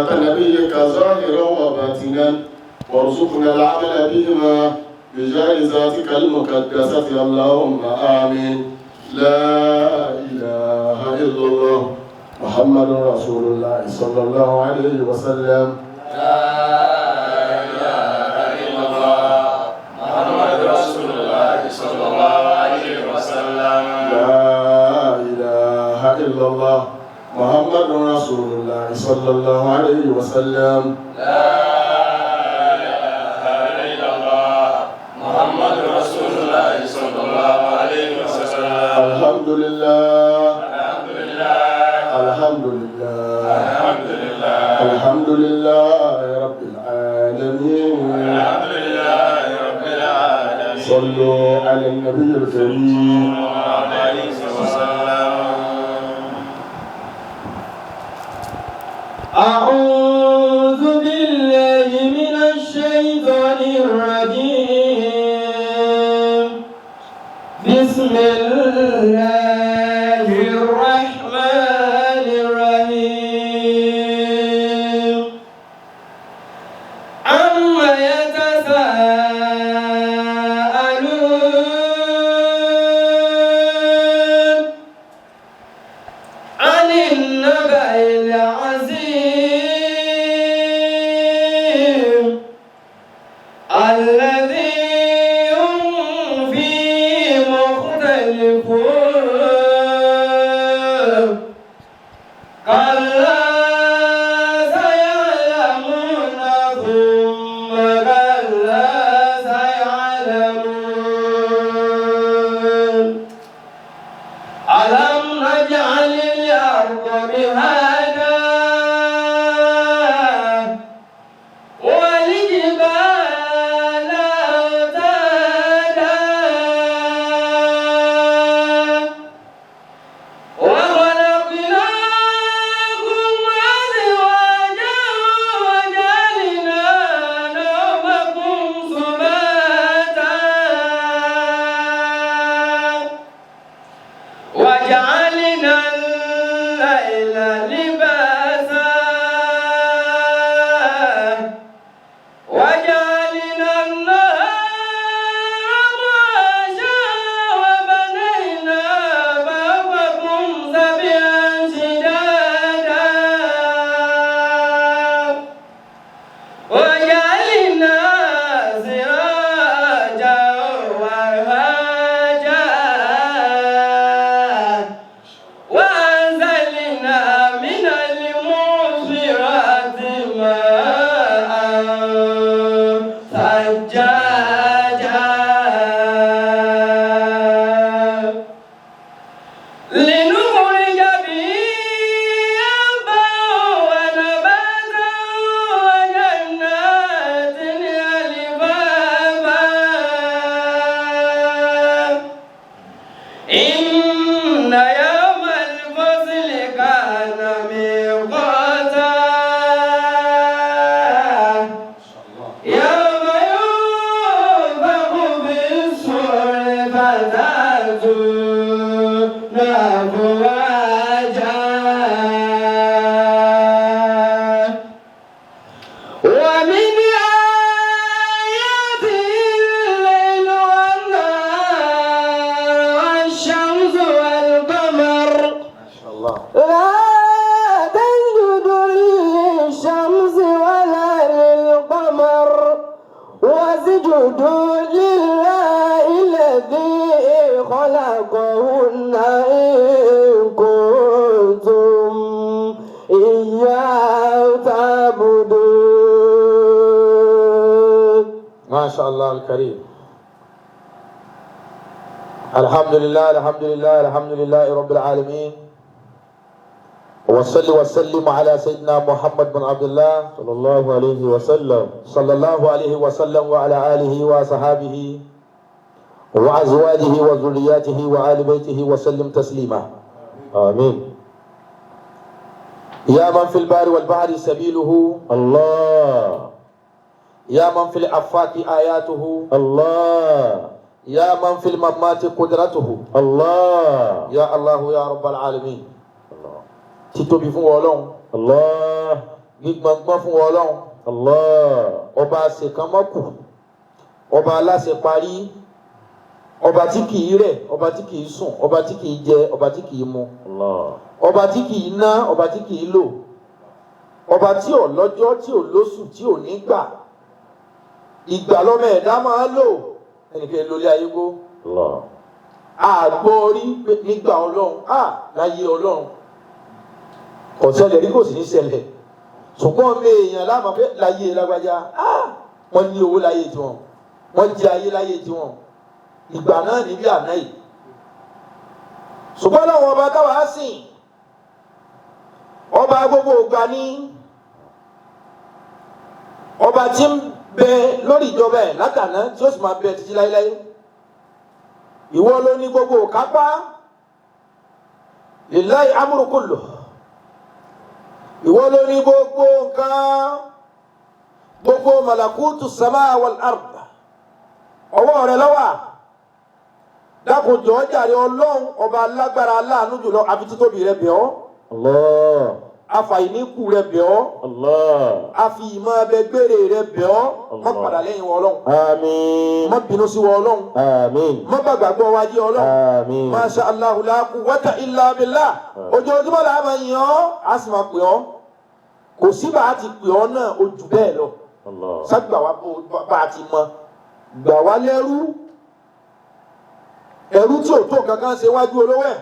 سنة نبيك ظاهرا وباطنا، وارزقنا العمل بهما بجاه ذاتك المقدسة. اللهم آمين. لا إله إلا الله، محمد رسول الله صلى الله عليه وسلم. لا إله إلا الله، محمد رسول الله صلى الله عليه وسلم. لا إله إلا الله، محمد رسول الله صلى الله عليه وسلم. لا إله إلا الله، محمد رسول الله صلى الله عليه وسلم. الحمد لله. الحمد لله. الحمد لله. الحمد لله. الحمد لله رب العالمين. الحمد لله رب العالمين. صلوا على النبي الكريم. صلى الله عليه وسلم. أعوذ بالله من الشيطان الرجيم. بسم الله الرحمن الرحيم. عم يتساءلون عن النبأ العظيم الذي هم فيه مختلفون. كلا سيعلمون، ثم كلا سيعلمون. ألم نجعل الأرض مهادا والجبال أوتادا وخلقناكم أزواجا وجعلنا نومكم سباتا وجعلنا الليل لباسا وجعلنا النهار معاشا وبنينا فوقكم سبعا شدادا وجعلنا سراجا وهاجا وأنزلنا من المعصرات ماء ثجاجا لنخرج به حبا ونباتا وجنات ألفافا. إن يوم الفصل كان ميقاتا، يوم ينفخ في الصور فتأتون أفواجا. ومن آياته الليل والنهار والشمس والقمر. ما شاء الله. لا تسجدوا للشمس ولا للقمر واسجدوا لله الذي خلقهن إن كنتم إياه تعبدون. ما شاء الله الكريم. الحمد لله، الحمد لله، الحمد لله رب العالمين، وصل وسلم على سيدنا محمد بن عبد الله صلى الله عليه وسلم. صلى الله عليه وسلم، وعلى آله وصحابه وأزواجه وذرياته وآل بيته وسلم تسليما. آمين. يا من في البر والبحر سبيله، الله. يا من في الآفاق آياته، الله. يا من في الممات قدرته، الله. يا الله، يا رب العالمين. Títóbi fún Ọlọ́run. الله. Gbígbọ́ngbọ́n fún Ọlọ́run. Allah. Ọba àṣekánmọ́kù, ọba aláṣẹ parí, ọba tí kìí rẹ̀, ọba tí kìí sùn, ọba tí kìí jẹ, ọba tí kìí mu, Allah. ọba tí kìí ná, ọba tí kìí lò, ọba tí ò lọ́jọ́, tí ò lóṣù, tí ò ní gbà. Ìgbà lọ́mọ ẹ̀dá máa lò, ẹnìkan lórí ayé gbó. Allah. Àgbọ̀ orí pé nígbà Ọlọ́run, à láyé Ọlọ́run kò ṣẹlẹ̀ rí, kò sì ní ṣẹlẹ̀. Ṣùgbọ́n ọmọ èèyàn láàmú pé láyé lágbájá, à wọ́n ní owó láyé tiwọn, wọ́n jẹ ayé láyé tiwọn, ìgbà náà níbi àná yìí. Ṣùgbọ́n láwọn ọba táwa á sìn, ọba gbogbo ìgbà ní, ọba tí ń bẹ lórí ìjọba ẹ̀ látàná tí ó sì máa bẹ títí láéláé. Ìwọ ló ní gbogbo kápá. Lillahi amru kullu. Ìwọ ló ní gbogbo nǹkan, gbogbo malakutu sama wal ard, ọwọ́ rẹ ló wà. Dákun jọ̀ọ́ jàre Ọlọ́run ọba alágbára aláàánú jùlọ, àfi títóbi rẹ bẹ̀ ọ́. Allah. Afàìníkù rẹ bẹ̀ ọ́. Allah. Àfi ìmọ̀ ẹbẹ gbére rẹ bẹ̀ ọ́. Má padà lẹ́yìn wọ Ọlọ́run. Àmín. Má bínú sí wọ Ọlọ́run. Àmín. Má bàgbàgbọ́ wa jẹ́ Ọlọ́run. Àmín. Masha Allahu la quwwata illa billah. Ojoojúmọ́ la máa yàn ọ́, a sì máa pè ọ́. Kò sí bá a ti pè ọ́ náà, o jù bẹ́ẹ̀ lọ. Allah. Ságbà wa bá a ti mọ. Gbà wá lẹ́rú. Ẹrú tí ò tó kankan ṣe wájú olówó ẹ̀.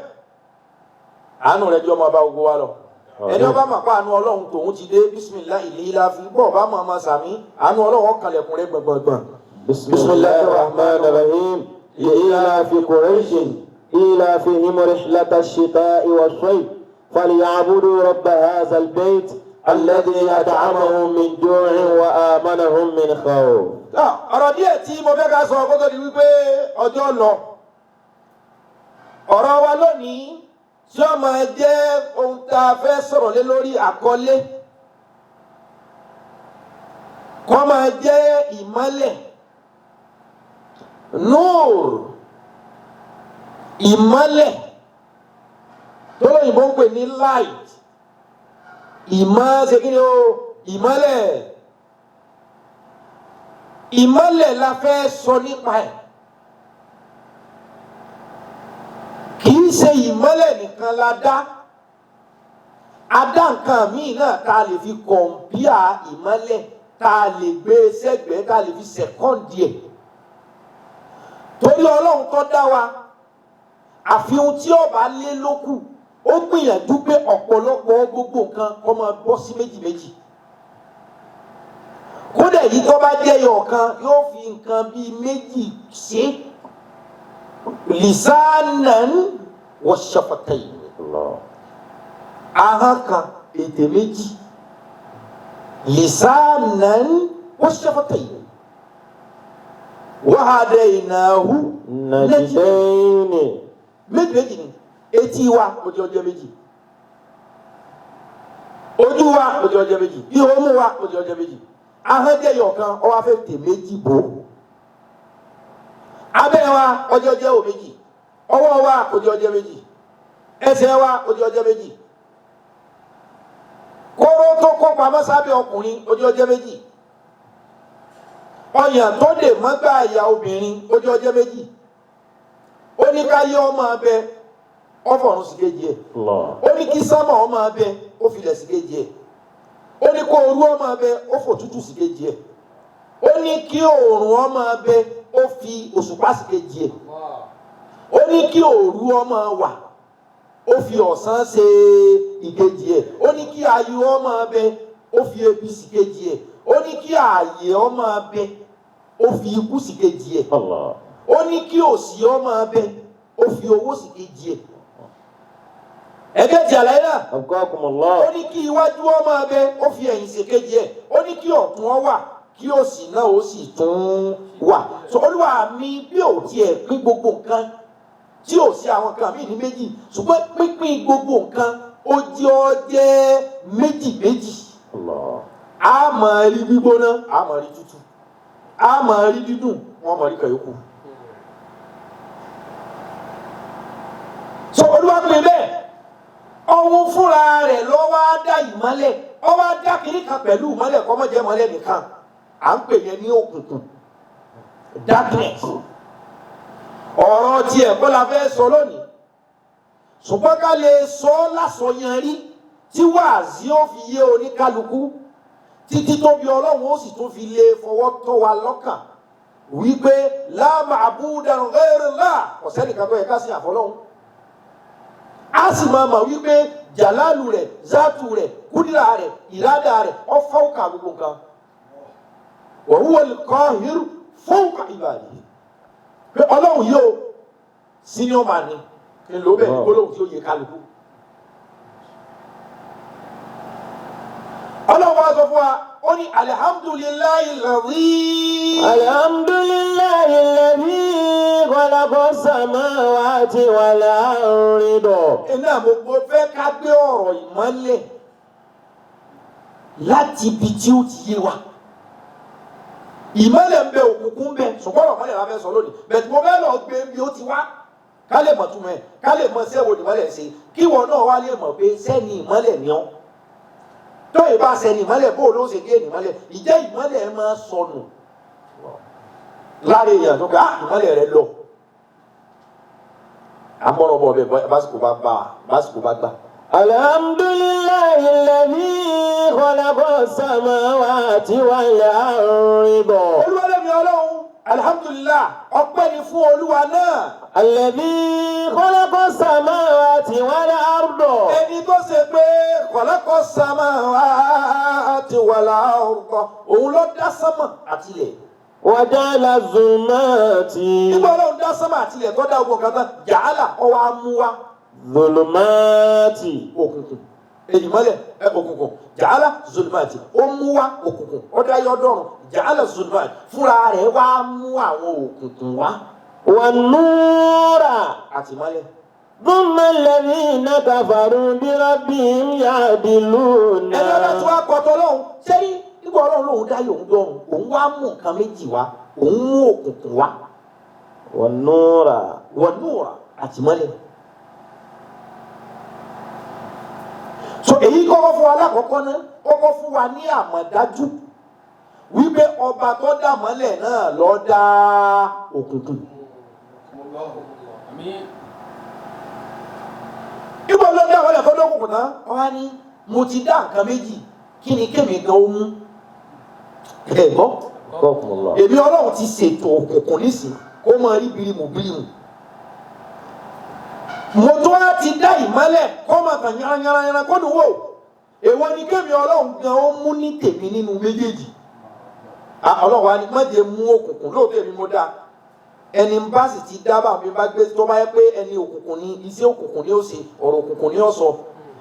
Àánú rẹ̀ jọ máa bá gbogbo wa lọ. Ẹni ọba máa pa àánú Ọlọ́run tòun ti dé, bisimilahi ìlíláfi bọ́ọ̀ bá máa ma sàmí, àánú Ọlọ́run ọ̀kànlẹ̀kùn rẹ̀ gbọ̀ngbọ̀ngbọ̀n. بسم الله الرحمن الرحيم لإيلاف قريش إيلافهم رحلة الشتاء والصيف فليعبدوا رب هذا البيت الذي أطعمهم من جوع وآمنهم من خوف. Ọ̀rọ̀ díẹ̀ tí mo fẹ́ ká sọ kó tó di wípé ọjọ́ lọ. Ọ̀rọ̀ wa lónìí tí ó máa jẹ́ ohun tá a fẹ́ sọ̀rọ̀ lé lórí, àkọlé kó máa jẹ́ ìmọ́lẹ̀, núùr, ìmọ́lẹ̀ tó lóyìnbó ń pè ní light. Ìmọ̀ ṣe kí ni o? Ìmọ́lẹ̀, ìmọ́lẹ̀ la fẹ́ sọ nípa ẹ̀. Kì í ṣe ìmọ́lẹ̀ nìkan la dá, a dá nǹkan míì náà tá a lè fi compare ìmọ́lẹ̀, tá a lè gbé sẹ́gbẹ̀ẹ́, tá a lè fi second ẹ̀. Torí Ọlọ́run tó dá wa, àfihàn tí ó bá lé lókù, ó gbìyànjú pé ọ̀pọ̀lọpọ̀ gbogbo nǹkan kó máa bọ́ sí méjì méjì. Kódà èyí tó bá jẹ́ ọ̀kan, yóò fi nǹkan bíi méjì ṣe: lisanan wa shafatayn. Ahọ́n kan, ètè méjì. Lisanan wa shafatayn wa hadaynahu najdayn. Méjì méjì ni etí wa, ojú ọjọ́ méjì, ojú wa, ojú ọjọ́ méjì, ihò mú wa, ojú ọjọ́ méjì. Ahọ́n jẹ́ ọ̀kan, ó wá fẹ́ tè méjì bò. Abẹ́ wa, ọjọ́ jẹ́ ò méjì. Ọwọ́ wa, ojú ọjọ́ méjì. Ẹsẹ̀ wa, ojú ọjọ́ méjì. Kóró tó kó pamọ́ sábẹ́ ọkùnrin, ojú ọjọ́ méjì. Ọyàn tó dè mọ́gbà àyà obìnrin, ojú ọjọ́ méjì. Ó ní ká yé ọmọ abẹ, ọfọ̀run sí kejì ẹ̀. Ó ní kí sámà ọmọ abẹ, ó filẹ̀ sí kejì ẹ̀. Ó ní kó orú ọmọ abẹ, ó fò tútù sí kejì ẹ̀. Ó ní kí òòrùn ọmọ abẹ, ó fi òṣùpá sí kejì ẹ̀. Ó ní kí òru ọmọ wà, ó fi ọ̀sán ṣe ìkejì ẹ̀. Ó ní kí ayọ̀ ọmọ abẹ, ó fi ebi sí kejì ẹ̀. Ó ní kí ààyè ọmọ abẹ, ó fi ikú sí kejì ẹ̀. Ó ní kí òṣì ọmọ abẹ, ó fi owó sí kejì ẹ̀. Ẹgbẹ́ ti àlàyé náà. Abqakumullah. Ó ní kí iwájú ọmọ abẹ, ó fi ẹ̀yìn sí kejì ẹ̀. Ó ní kí ọ̀tún ọ wà, kí òsì náà ó sì tún wà. So Olúwa mi, bí ò tiẹ̀ pín gbogbo nǹkan tí ò sí àwọn nǹkan míì ní méjì, ṣùgbọ́n pínpín gbogbo nǹkan ó jẹ́ ọ jẹ́ méjì méjì. A máa rí gbígbóná, a máa rí tútù, a máa rí dídùn, wọ́n máa rí kàyókù. So Olúwa pín bẹ́ẹ̀, ọ̀hún fúnra rẹ̀ ló wá dá ìmọ́lẹ̀. Ó wá dá kiri kan pẹ̀lú ìmọ́lẹ̀, kọ́mọ́jẹ́ mọ́lẹ̀ nìkan, à ń pè yẹn ní òkùnkùn, darkness. Ọ̀rọ̀ tiẹ̀ kọ́ la fẹ́ sọ lónìí, ṣùgbọ́n ká lè sọ ọ́ lásọyanrí tí wàásì ó fi yé oníkálukú, títí tóbi Ọlọ́run ó sì tún fi lè fọwọ́ tọ́ wa lọ́kàn wípé la ma'budan ghayrullah, kò sẹ́nìkan tó yẹ ká sìn àfọlọ́hun. A sì máa mọ̀ wípé jàlálù rẹ̀, zátù rẹ̀, kúdìrà rẹ̀, ìrádà rẹ̀, ó fawqa gbogbo nǹkan. Wa huwa al-qahiru fawqa ibadihi. Pé Ọlọ́run yóò senior man ni, kí n ló bẹ́ẹ̀ gbólóhùn tí ó yẹ kálukú. Ọlọ́run wa sọ fún wa, ó ní alhamdulillahi alladhi. Alhamdulillahi alladhi khalaqa samawati wal arda. Iná mo fẹ́ ká gbé ọ̀rọ̀ ìmọ́lẹ̀ láti ibi tí ó ti yé wa. Ìmọ́lẹ̀ ń bẹ, òkùnkùn ń bẹ, ṣùgbọ́n ọ̀rọ̀ mọ́lẹ̀ la fẹ́ sọ lónìí. Bẹ̀tù mo fẹ́ lọ gbé bí ó ti wá. Ká lè mọ̀ túmọ̀ ẹ̀, ká lè mọ̀ sẹ́wọ̀n ìmọ́lẹ̀ ṣe, kí ìwọ náà wá lè mọ̀ pé sẹ́ni ìmọ́lẹ̀ ni ọ́. Tó ìbá sẹ́ni ìmọ́lẹ̀, bó ló ṣe gé ìmọ́lẹ̀? Ìjẹ́ ìmọ́lẹ̀ máa sọnù lára èèyàn tó gbà ìmọ́lẹ̀ rẹ lọ. Àmọ́rọ̀bọ̀ bẹ̀ básìkò bá bá básìkò bá gbà. Alhamdulillahi alladhi khalaqa samawati wal arda. Olúwa lẹ́mi Ọlọ́run, alhamdulillah, ọpẹ́ ni fún Olúwa náà. Alladhi khalaqa samawati wal arda. Ẹni tó ṣe pé khalaqa samawati wal arda, òun ló dá sánmà àti ilẹ̀. Wa ja'ala zulumati. Nígbà Ọlọ́run dá sánmà àti ilẹ̀ tó dá ogun kan tán, ja'ala ọwọ́ á mú wá. Zulumati. Òkùnkùn. Èyí mọ́lẹ̀ òkùnkùn. Ja'ala zulumati. Ó mú wá òkùnkùn. Ó dá yọ dọ̀rùn. Ja'ala zulumati. Fúnra rẹ̀ wá mú àwọn òkùnkùn wá. Wan nura. Àti mọ́lẹ̀. Thumma alladhina kafaru bi rabbihim ya'diluna. Ẹni ọlọ́run tí wàá kọ́tọ́ lọ́hùn. Sẹ́yìn nígbà Ọlọ́run lòun dá yòun dọ̀rùn. Òun wá mú nǹkan méjì wá. Òun mú òkùnkùn wá. Wan nura. Wan nura àti mọ́lẹ̀. So èyí kọ́kọ́ fún wa lákọ̀ọ́kọ́ náà, kọ́kọ́ fún wa ní àmọ̀dájú wípé ọba tó dá mọ́lẹ̀ náà ló dá òkùnkùn. Ibo ló dá mọ́lẹ̀ tó dókùnkùn náà? Wọ́n á ní mo ti dá nǹkan méjì, kí ni kémi gan ó mú? Ẹ gbọ́, èmi Ọlọ́run ti ṣètò òkùnkùn nísìn kó máa rí birimu birimu. Mo tún á ti dá ìmọ́lẹ̀ kọ́ máa tàn yánnayànna kó dùn wò. Èwo ni kémi Ọlọ́run gan ó mú ní tèmi nínú méjèèjì? Ọlọ́run wa ni má jẹ́ mú òkùnkùn, lóòótọ́ èmi mo dá. Ẹni bá sì ti dá bá mi bá gbé tó bá yẹ pé ẹni òkùnkùn ni, iṣẹ́ òkùnkùn ni ó ṣe, ọ̀rọ̀ òkùnkùn ni ó sọ.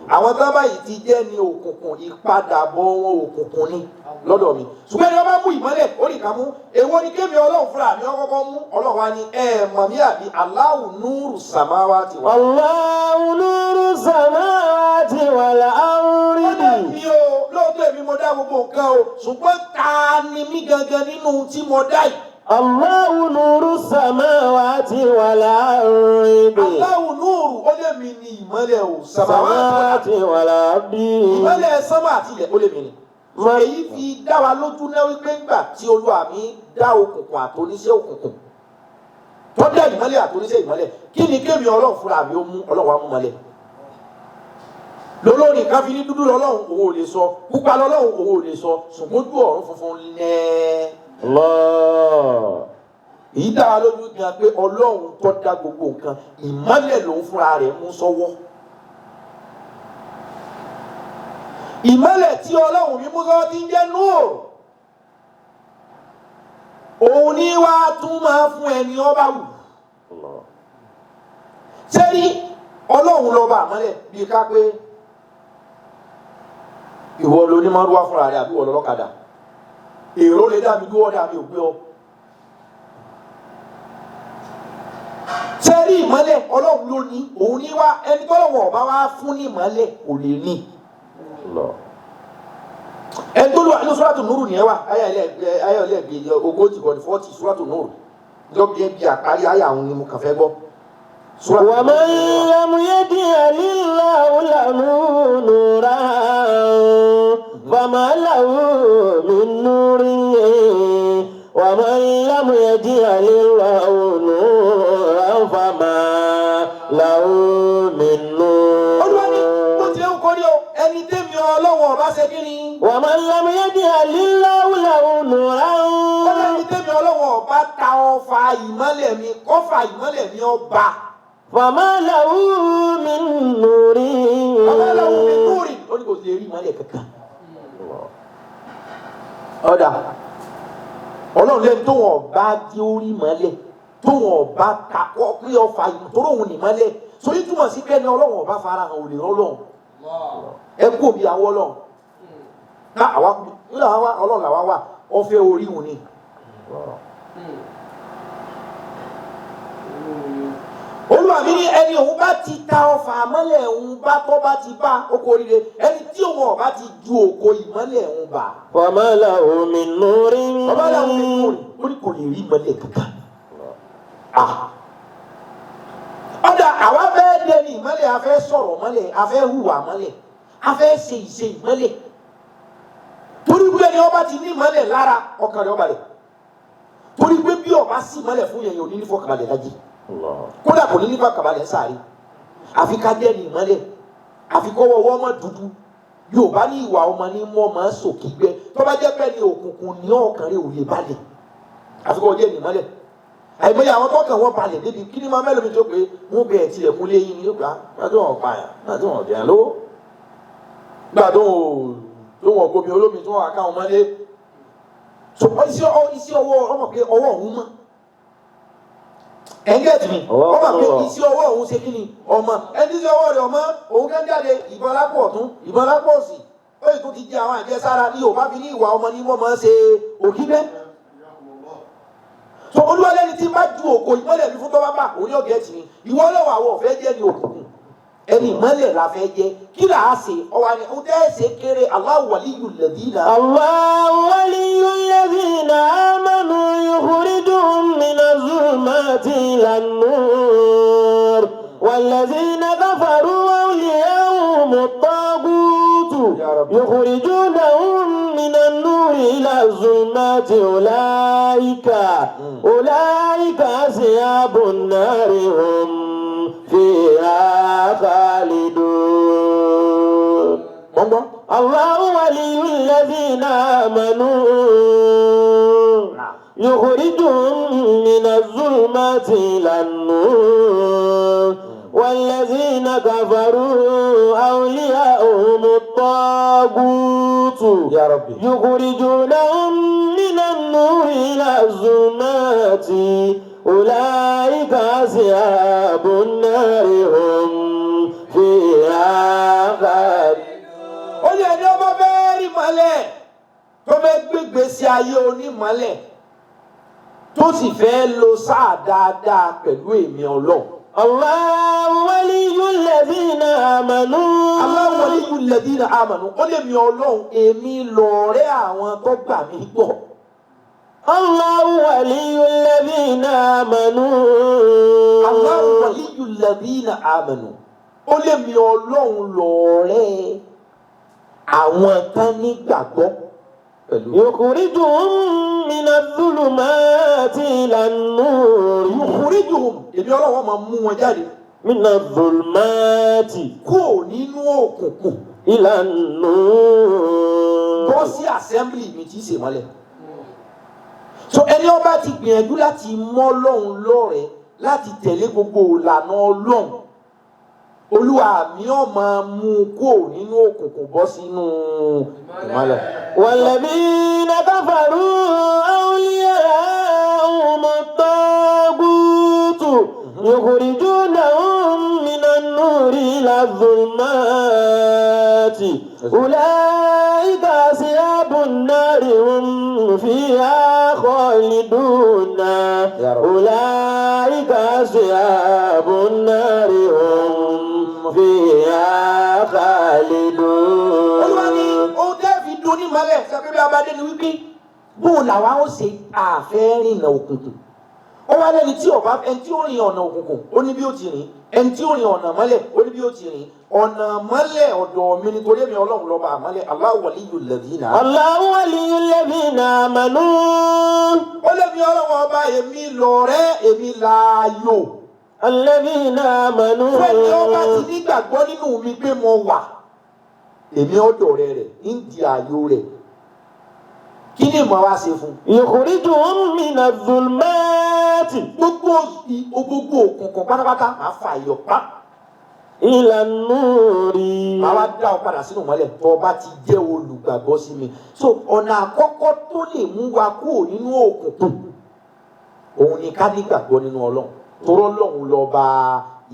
Àwọn tó bá yìí ti jẹ́ ni òkùnkùn, ìpadàbọ̀ wọn òkùnkùn ni lọ́dọ̀ mi. Ṣùgbọ́n ẹni wọ́n bá mú ìmọ́lẹ̀ ó nìkan mú. Èwo ni kémi Ọlọ́run fúnra mi ọkọ́kọ́ mú? Ọlọ́run wa ni ẹ mọ̀ mí àbí Allahu nuru samawati wal. Allahu nuru samawati wal ardi. Ó dẹ̀ mi o, lóòótọ́ èmi mo dá gbogbo nǹkan o, ṣùgbọ́n ta ni mí gangan nínú tí mo dá yìí? Allahu nuru samawati wal ardi. Allahu nuru, ó lé mi ní ìmọ́lẹ̀ o, samawati wal ardi. Ìmọ́lẹ̀ sánmà àti ilẹ̀ ó lé mi ní. Èyí fi dá wa lójú náà wípé ńgbà tí Olúwa mi dá òkùnkùn àtòníṣẹ́ òkùnkùn, tó dá ìmọ́lẹ̀ àtòníṣẹ́ ìmọ́lẹ̀, kí ni kémi Ọlọ́run fúnra mi ó mú? Ọlọ́run wa mú mọ́lẹ̀. Lolórin kan fi ní dúdú lọ́lọ́run òun ò lè sọ, pupa lọ́lọ́run òun ò lè sọ, ṣùgbọ́n ojú ọ̀run funfun nẹ́ẹ́. Allah. Èyí dá wa lójú gan pé Ọlọ́run tó dá gbogbo nǹkan, ìmọ́lẹ̀ lòun fúnra rẹ̀ mú sọ́wọ́. Ìmọ́lẹ̀ tí Ọlọ́run mi mú sọ́wọ́ ti ń jẹ́ núùrù. Òun ní wá tún máa fún ẹni ọba wù. Ṣé rí Ọlọ́run lọ́ba àmọ́lẹ̀ bíi ká pé ìwọ ló ní márúwá fúnra rẹ̀ àbí ìwọ lọ́lọ́kadà. Èrò lè dá mi dúró, dá mi ò gbé ọ. Ṣé rí ìmọ́lẹ̀ Ọlọ́run ló ní, òun ní wá ẹni tọ́lọ́wọ̀n ọba wá fún ní ìmọ́lẹ̀ kò lè ní. Ẹni tó lù wá ní Suratu Nuru nìyẹn wà, ayé ẹlẹ́ẹ̀gbẹ́ 40 kọ́ni 40 Suratu Nuru. Lọ́bí bí àparí ayé àwọn ni mo kàn fẹ́ gbọ́. Wa man lam yaj'alillahu lahu nuran فما له من نور ومن لم يجعل الله نورا فما له من Olúwa ní bó نور. tilẹ̀ ń kórí o, ẹni tẹ́mi Ọlọ́run ọba ṣe kí ni? ومن لم يجعل الله له نورا Ó lẹ́ni tẹ́mi Ọlọ́run ọba ta ọfà ìmọ́lẹ̀ mi, kọ́fà ìmọ́lẹ̀ mi ọba. فما له من نور. Bàbá aláwo mi núrì. Ó ní kò sí rí ìmọ́lẹ̀ kankan. Ọ̀dà Ọlọ́run lẹ́ni tó wọn ọba di orí ìmọ́lẹ̀, tó wọn ọba ta kọ́ pé ọfà ìmọ̀tòrò òun nìmọ́lẹ̀. Sóyún túmọ̀ sí pé ẹni Ọlọ́run ọba farahàn ò lè rọ́lọ́run. Ẹ kú òbí àwọn Ọlọ́run. Ká àwa nílò àwa Ọlọ́run làwa wà, ọfẹ́ orí òun ni. Olúwa mi ní ẹni òun bá ti ta ọfà mọ́lẹ̀ òun bá tọ́ bá ti bá oko oríire, ẹni tí òun ọba ti ju òko ìmọ́lẹ̀ òun bá. فما له من نور. Bàbá aláwo mi kú rè ó ní kò lè rí ìmọ́lẹ̀ kankan. Ah. Ọ̀dà àwa fẹ́ dẹni ìmọ́lẹ̀, a fẹ́ sọ̀rọ̀ mọ́lẹ̀, a fẹ́ hùwà mọ́lẹ̀, a fẹ́ ṣe ìṣe ìmọ́lẹ̀. Torí pé ẹni ọba ti ní ìmọ́lẹ̀ lára, ọkàn rẹ̀ ó balẹ̀. Torí pé bí ọba sí ìmọ́lẹ̀ fún yẹn, yẹn ò ní ní fọkànbalẹ̀ láyé. Kódà kò ní ní fọkànbalẹ̀ sáré. Àfi ká dẹni ìmọ́lẹ̀, àfi kọ́wọ́ ọwọ́ mọ́ dúdú. Yorùbá ní ìwà ọmọ ní mọ́ máa sòkè gbẹ. Tó bá jẹ́ pé ní òkùnkùn ní ọkàn rẹ̀ ò lè balẹ̀. Àfi kọ́ jẹ́ ní ìmọ́lẹ̀. Àìmọye àwọn tọkàn wọn balẹ̀ débi kí ni máa mẹ́lòmí tó pé wọ́n bẹ̀ tilẹ̀kùn lé yín ni yóò gbà nígbà tó wọn pa yàn, nígbà tó wọn jẹyàn lówó, nígbà tó wọn gomi olómi tó wọn àká wọn mọ́lé. So iṣẹ́ ọwọ́ ọmọ pé ọwọ́ òun mọ́. Ẹ̀ńgẹ̀tì mi, ọmọ pé iṣẹ́ ọwọ́ òun ṣe kí ni ọmọ ẹni tí iṣẹ́ ọwọ́ rẹ̀ ọmọ òun kẹ́ ń jáde ìbọn lápò ọ̀tún, ìbọn lápò òsì, ó yìí tó ti jẹ àwọn àjẹsára ní Yorùbá fi ní ìwà ọmọ ní wọ́n máa ń ṣe òkígbẹ́. So Olúwa lẹ́ni tí bá ju òkò ìmọ́lẹ̀ mi fún tọ́ba bá òun yóò gẹ̀ẹ́tì mi. Ìwọ ọlọ́wọ́ àwọn ọ̀fẹ́ jẹ́ ní òkùnkùn, ẹni ìmọ́lẹ̀ la fẹ́ jẹ́. Kí là á ṣe? Ọwọ́ ni ohun tẹ́ ẹ ṣe kéré. Allahu waliyul ladina. الله ولي الذين آمنوا يخرجهم من الظلمات إلى النور والذين كفروا أولياؤهم الطاغوت يا رب. يخرجونهم من النور إلى الظلمات أولئك أصحاب النار هم فيها خالدون. Gbọ́ngbọ́n. الله ولي الذين آمنوا يخرجهم من الظلمات إلى النور والذين كفروا أولياؤهم الطاغوت Ya Rabbi. يخرجونهم من النور إلى الظلمات أولئك أصحاب النار هم فيها خالدون. Ó ní ẹni ọba fẹ́ rí mọ́lẹ̀, tó fẹ́ gbégbé sí ayé onímọ́lẹ̀, tó sì fẹ́ lo sáà dáadáa pẹ̀lú èmi Ọlọ́run. الله ولي الذين آمنوا. Allahu waliyul ladina amanu, ó lè mi Ọlọ́run, èmi lọ̀rẹ́ àwọn tó gbà mí gbọ́. الله ولي الذين آمنوا. Allahu waliyul ladina amanu, ó lè mi Ọlọ́run lọ̀rẹ́ àwọn tán nígbàgbọ́ pẹ̀lú. يخرجهم من الظلمات إلى النور. Yukhrijuhum, èmi Ọlọ́run máa mú wọn jáde من الظلمات kúrò nínú òkùnkùn إلى النور. bọ́ sí assembly mi tí í ṣe mọ́lẹ̀. So ẹni ọba ti gbìyànjú láti mọ́ Ọlọ́run lọ́rẹ̀ẹ́, láti tẹ̀lé gbogbo ìlànà Ọlọ́run, Olúwa mi ò máa mú un kúrò nínú òkùnkùn bọ́ sínú ìmọ́lẹ̀. والذين كفروا أولياؤهم الطاغوت يخرجونهم من النور إلى الظلمات أولئك أصحاب النار هم فيها خالدون. يا رب. أولئك أصحاب النار هم فيها خالدون. Olúwa ní ohun tẹ́ fi dun ní ìmọ́lẹ̀ sọ pé bí abadé ni wípé bóun làwa ó ṣe àfẹ́ rìnà òkùnkùn. Ó wá lẹ́ni tí ọba, ẹni tí ó rìn ọ̀nà òkùnkùn, ó ní bí ó ti rìn. Ẹni tí ó rìn ọ̀nà mọ́lẹ̀, ó ní bí ó ti rìn. Ọ̀nà mọ́lẹ̀ ọ̀dọ̀ mi nítorí èmi Ọlọ́run lọ́ba àmọ́lẹ̀. Allahu waliyul ladhina. الله ولي الذين آمنوا. Ó lé mi Ọlọ́run ọba, èmi lọ̀rẹ́, èmi láàyò. الذين آمنوا. Fẹ́ni ọba ti nígbàgbọ́ nínú mi pé mo wà, èmi ọ̀dọ̀ rẹ̀ ń di ààyò rẹ̀. Kí ni mo wá ṣe fún un? يخرجهم من الظلمات Gbogbo òkùnkùn pátápátá máa fà yọ pa. إلى النور. Màá wá dá ọ padà sínú mọ́lẹ̀ tó o bá ti jẹ́ olùgbàgbọ́ sí mi. So ọ̀nà àkọ́kọ́ tó lè mú wa kúrò nínú òkùnkùn, òun ni ká nígbàgbọ́ nínú Ọlọ́run, torọ́ Ọlọ́run lọ́ba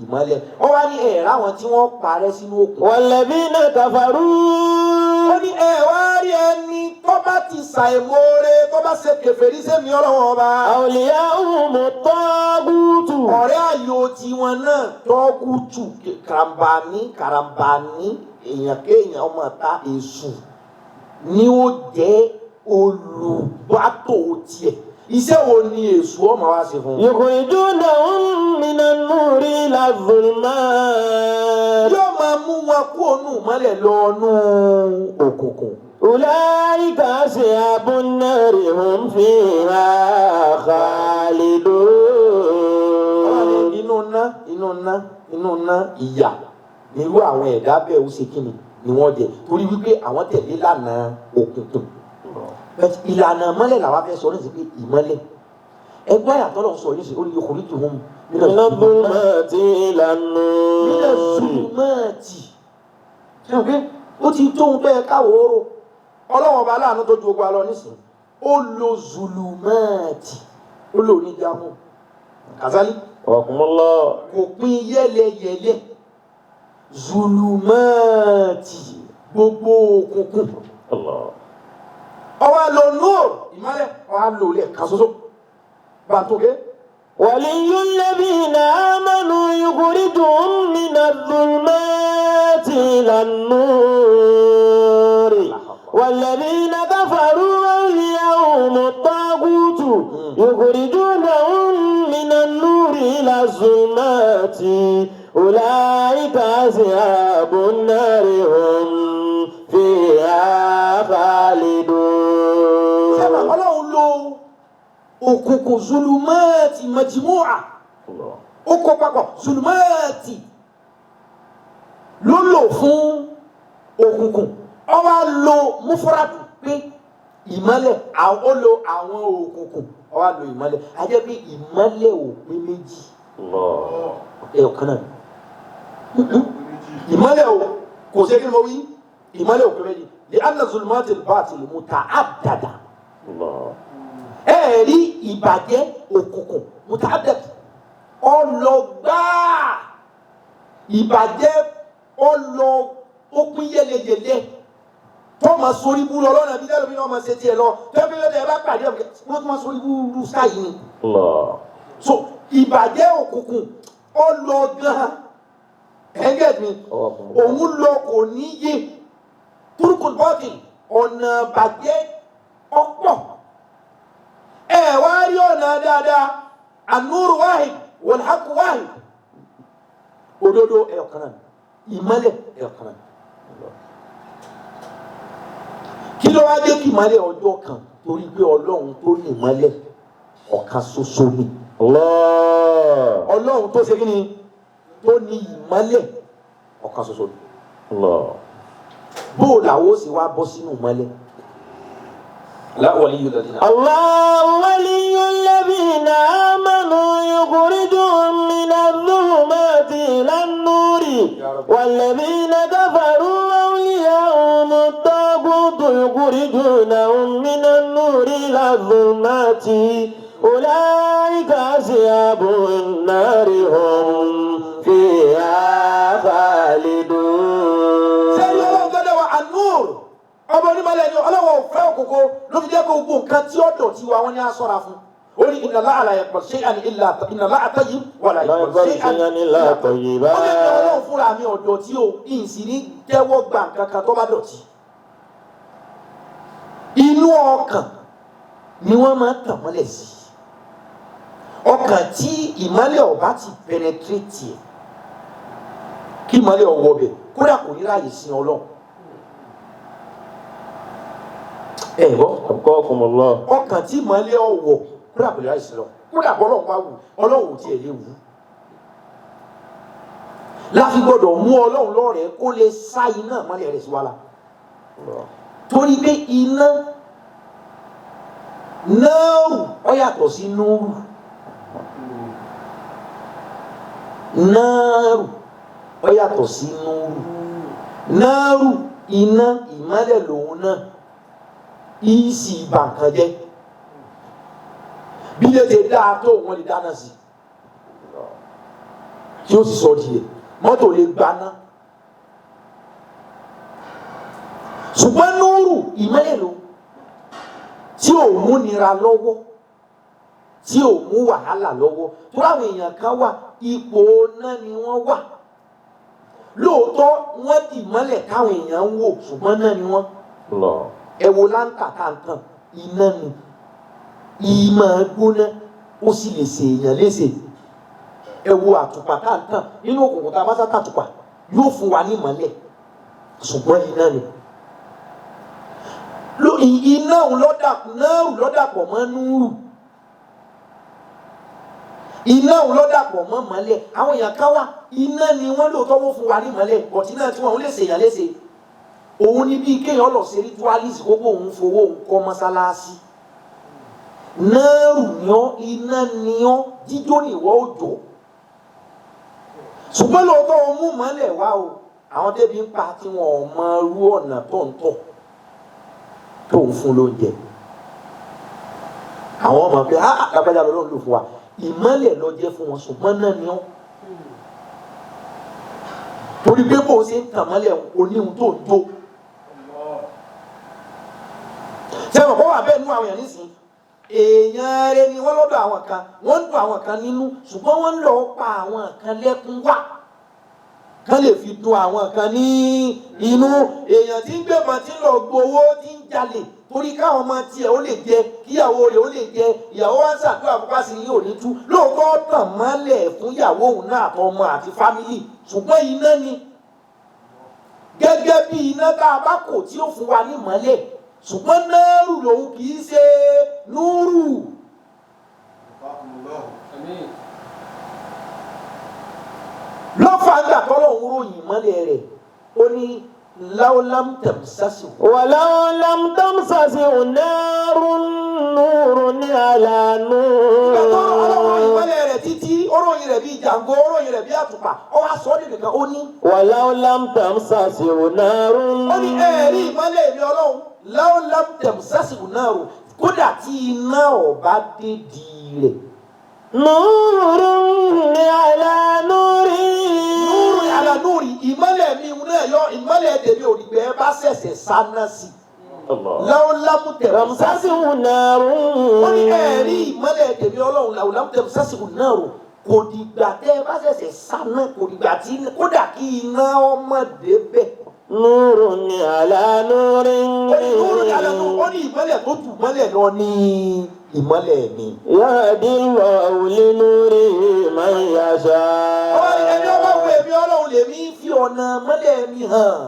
ìmọ́lẹ̀. Wọ́n wá ní ẹ̀rá àwọn tí wọ́n parẹ́ sínú òkùnkùn. والذين كفروا. Ó ní ẹ wá rí ẹni tó bá ti ṣàìmoore, tó bá ṣe kèfèrí sẹ́mi Ọlọ́run ọba. أولياؤهم الطاغوت. Ọ̀rẹ́ ayò tiwọn náà tọ́gùtù, karambani karambani, èèyàn kéèyàn, ọmọ ta èṣù ni ó jẹ́ olùbátò tiẹ̀. Iṣẹ́ wo ni èṣù ọmọ wa ṣe fún un? يخرجونهم من النور إلى الظلمات. Yóò máa mú wọn kú ònú mọ́lẹ̀ lọ́nú òkùnkùn. أولئك أصحاب النار هم فيها خالدون. Inú ná, inú ná, inú ná ìyà nírú àwọn ẹ̀dá bẹ́ẹ̀ ó ṣe kíni ni wọ́n jẹ, torí wípé àwọn tẹ̀lé lànà òkùnkùn. But ìlànà mọ́lẹ̀ làwa fẹ́ sọ nísìsiyìí, pé ìmọ́lẹ̀ ẹgbẹ́ àyàtọ̀ lọ́wọ́ sọ nísìsiyìí, ó ní yukhrijuhum من الظلمات إلى النور. Mílẹ̀ zulumati. Ṣé o pé ó ti tóun bẹ́ẹ̀ káwọ́ oró Ọlọ́wọ́n ọba aláàánú tó ju ogun alọ nísìnyí, ó lo zulumati, ó lò ní jámù kazali. رحم الله. Kò pín yẹ́lẹyẹ̀lẹ. Zulumati, gbogbo òkùnkùn. الله. Ọwọ́ lo nóòrù, ìmọ́lẹ̀, ọwọ́ lo lẹ́ẹ̀kan ṣoṣo bàtúkẹ́. ولي الذين آمنوا يخرجهم من الظلمات إلى النور والذين كفروا أولياؤهم الطاغوت يخرجونهم من النور إلى الظلمات أولئك أصحاب النار هم فيها خالدون. Sẹ́wọ̀n Ọlọ́run lo òkùnkùn, zulumati majmu'a, ó kó papọ̀. Zulumati ló lò fún òkùnkùn, ó wá lo mufradu pé ìmọ́lẹ̀, ó lo àwọn òkùnkùn, ó wá lo ìmọ́lẹ̀. A jẹ́ pé ìmọ́lẹ̀ ò pé méjì, ẹyọ kan náà ìmọ́lẹ̀ o. Kò sí kí ni mo wí, ìmọ́lẹ̀ ò pé méjì li anna zulumati al-batil muta'addada. Ẹ rí ìbàjẹ́ òkùnkùn muta'addad, ọlọgbàá ìbàjẹ́ ọlọ, ó pín yẹlẹyẹlẹ. Tó máa sórí bú lọ lọ́nà bí tẹ́lẹ̀ bí wọ́n máa ṣe tiẹ̀ lọ tẹ́lẹ̀ bí ẹ bá pàdé ẹ̀, wọ́n tún máa sórí bú rú sáyìí ni. So ìbàjẹ́ òkùnkùn ọlọ gan, ẹgẹ́ mi òun lọ kò níye. Turukul bọ́ọ̀dì, ọ̀nà bàjẹ́ ọ̀pọ̀. Ẹ wá rí ọ̀nà dáadáa, anúrù wáhid wal-haqqu wáhid, òdodo ẹ̀yọ̀kan náà, ìmọ́lẹ̀ ẹ̀yọ̀kan náà. Kí ló wá dé kí ìmọ́lẹ̀ ọjọ́ kan? Torí pé Ọlọ́run tó ní ìmọ́lẹ̀ ọ̀kan ṣoṣo ni. Ọlọ́run tó ṣe kí ni, tó ní ìmọ́lẹ̀ ọ̀kan ṣoṣo ni. Bó o làwọn ó sì wá bọ́ sínú ìmọ́lẹ̀? Waliyu ladina. الله ولي الذين آمنوا يخرجهم من الظلمات إلى النور والذين كفروا أولياؤهم الطاغوت يخرجونهم من النور إلى الظلمات أولئك أصحاب النار هم فيها خالدون. Sẹ́ni Ọlọ́run tó dẹ́wà anúr, ọmọ onímọ̀lẹ́ ni Ọlọ́run ò fẹ́ òkòkò, ló fi jẹ́ kó gbogbo nǹkan tí ó dọ̀tí wa, wọ́n ní á sọ́ra fún. Ó ní inna Allaha la yaqbalu shay'an illa inna Allaha tayyib wa la yaqbalu shay'an illa tayyiba. Ó lè ní Ọlọ́run fúnra mi ọ̀dọ̀ tí o ìsì ní jẹ́wọ́ gba nǹkan kan tó bá dọ̀tí. Inú ọkàn ni wọ́n máa ń tàn mọ́lẹ̀ sí. Ọkàn tí ìmọ́lẹ̀ ọba ti penetrate ẹ̀, kí ìmọ́lẹ̀ ọwọ́ bẹ̀, kódà kò ní ráàyè sin Ọlọ́run. Ẹ gbọ́. Abqakumullah. Ọkàn tí ìmọ́lẹ̀ ọwọ́, kódà kò ní ráàyè sin Ọlọ́run, kódà bọ́ Ọlọ́run bá wù, Ọlọ́run ò tiẹ̀ lè wù. Láfi gbọ́dọ̀ mú Ọlọ́run lọ́rẹ̀ẹ́ kó lè sá iná ìmọ́lẹ̀ rẹ̀ sí wa la, torí pé iná náà ó yàtọ̀ sí núrù. Náàrù ó yàtọ̀ sí núrù. Náàrù, iná ìmọ́lẹ̀ lòun náà, ìsì bà nǹkan jẹ́. Bí lè ṣe dáa tó, wọn lè dáná sí tí ó sì sọ di ẹ̀, mọ́tò lè gbaná. Ṣùgbọ́n núrù, ìmọ́lẹ̀ lòun tí ò mú nira lọ́wọ́, tí ò mú wàhálà lọ́wọ́. Tó láwọn èèyàn kan wà, ipò náà ni wọ́n wà. Lóòótọ́ wọ́n dì mọ́lẹ̀ káwọn èèyàn ń wò, ṣùgbọ́n náà ni wọ́n. Ẹ wo láńtà táǹtàn, iná ni, ìmọ̀ gbóná, ó sì lè ṣe èèyàn léṣe. Ẹ wo àtùpà táǹtàn nínú òkùnkùn, tá a bá sá tàtùpà, yóò fún wa ní ìmọ́lẹ̀, ṣùgbọ́n iná ni. Iná òun lọ́dà náà lọ́dàpọ̀ mọ́ núrù, iná òun lọ́dàpọ̀ mọ́ mọ́lẹ̀. Àwọn èèyàn kan wà, iná ni wọ́n. Lóòótọ́ wọ́n fún wa ní mọ́lẹ̀, bọ̀tí náà tí wọ́n lè ṣèyàn léṣe. Òun ni bíi kéèyàn lọ ṣe ritualist, kókó òun fowó òun kọ́ mọ́sálásí. Náàrù ni ọ́, iná ni ọ́, jíjó ni ìwọ òjò. Ṣùgbọ́n lóòótọ́ òun mú mọ́lẹ̀ wá o, àwọn tẹ́bi ń pa tí wọn ò mọ irú ọ̀nà tó ń tọ̀ tó ń fún lóúnjẹ, àwọn ọmọ pé ah, lágbájá lọ́lọ́run lò fún wa, ìmọ́lẹ̀ ló jẹ́ fún wọn, ṣùgbọ́n náà ni ọ́, torí pé bó o ṣe ń tàn mọ́lẹ̀ oníhun tó ń jó. Sẹ́wọ̀n kó wà bẹ́ẹ̀ nú àwọn èèyàn nísìnyí, èèyàn rẹ ni wọ́n lọ́dọ̀ àwọn kan, wọ́n ń dùn àwọn kan nínú, ṣùgbọ́n wọ́n ń lọ pa àwọn kan lẹ́kún wá kán lè fi dùn àwọn kan ní inú. Èèyàn tí ń gbẹ̀mọ̀, tí ń lọ gbowó, tí ń jalè torí káwọn ọmọ tiẹ̀ ó lè jẹ, kíyàwó rẹ̀ ó lè jẹ, ìyàwó wa ń ṣàdúrà fún pàṣẹ yìí ò ní tú. Lóòótọ́ tàn mọ́lẹ̀ fún ìyàwó òun náà, àtọmọ àti fámìlì, ṣùgbọ́n iná ni. Gẹ́gẹ́ bí iná tá a bá kò tí ó fún wa ní mọ́lẹ̀, ṣùgbọ́n náírù lòun kì í ṣe núrù. Lọ́fà ńgbà tọ́lọ́hún ròyìn mọ́lẹ̀ rẹ̀, ó ní láwùlám tẹ̀mísàsì. ولو لم تمسسه نار نور على Ìgbà tó Ọlọ́run ròyìn نور. mọ́lẹ̀ rẹ̀ títí, ó ròyìn rẹ̀ bíi jàǹgó, ó ròyìn rẹ̀ bíi àtùpà, ó wá sọ ọ́ nìkan, ó ní. ولو لم تمسسه نار. Ó ní ẹ̀ẹ́rí ìmọ́lẹ̀ mi Ọlọ́run, láwùlám tẹ̀mísàsì náà rò, kódà tí iná ọ̀bá dé di rẹ̀. نور على نور. Núrù àlà núrì, ìmọ́lẹ̀ mi náà yọ ìmọ́lẹ̀ tèmi òdìgbẹ́ bá ṣẹ̀ṣẹ̀ sáná sí i. Láwùlámù tẹ̀mísàsì. تمسسه نار. Ó ní ẹ̀rí ìmọ́lẹ̀ tèmi Ọlọ́run, làwùlámù tẹ̀mísàsì náà rò, kò dìgbà tẹ́ ẹ bá ṣẹ̀ṣẹ̀ sáná, kò dìgbà tí kódà kí iná ọmọdé bẹ̀. نور على نور. Ó ní núrù àlà núrì, ó ní ìmọ́lẹ̀ tó jù mọ́lẹ̀ lọ ní ìmọ́lẹ̀ mi. يهدي الله لنوره من يشاء. Ó ní ẹni ọba wo èmi Ọlọ́run lèmi fi ọ̀nà mọ́lẹ̀ mi hàn.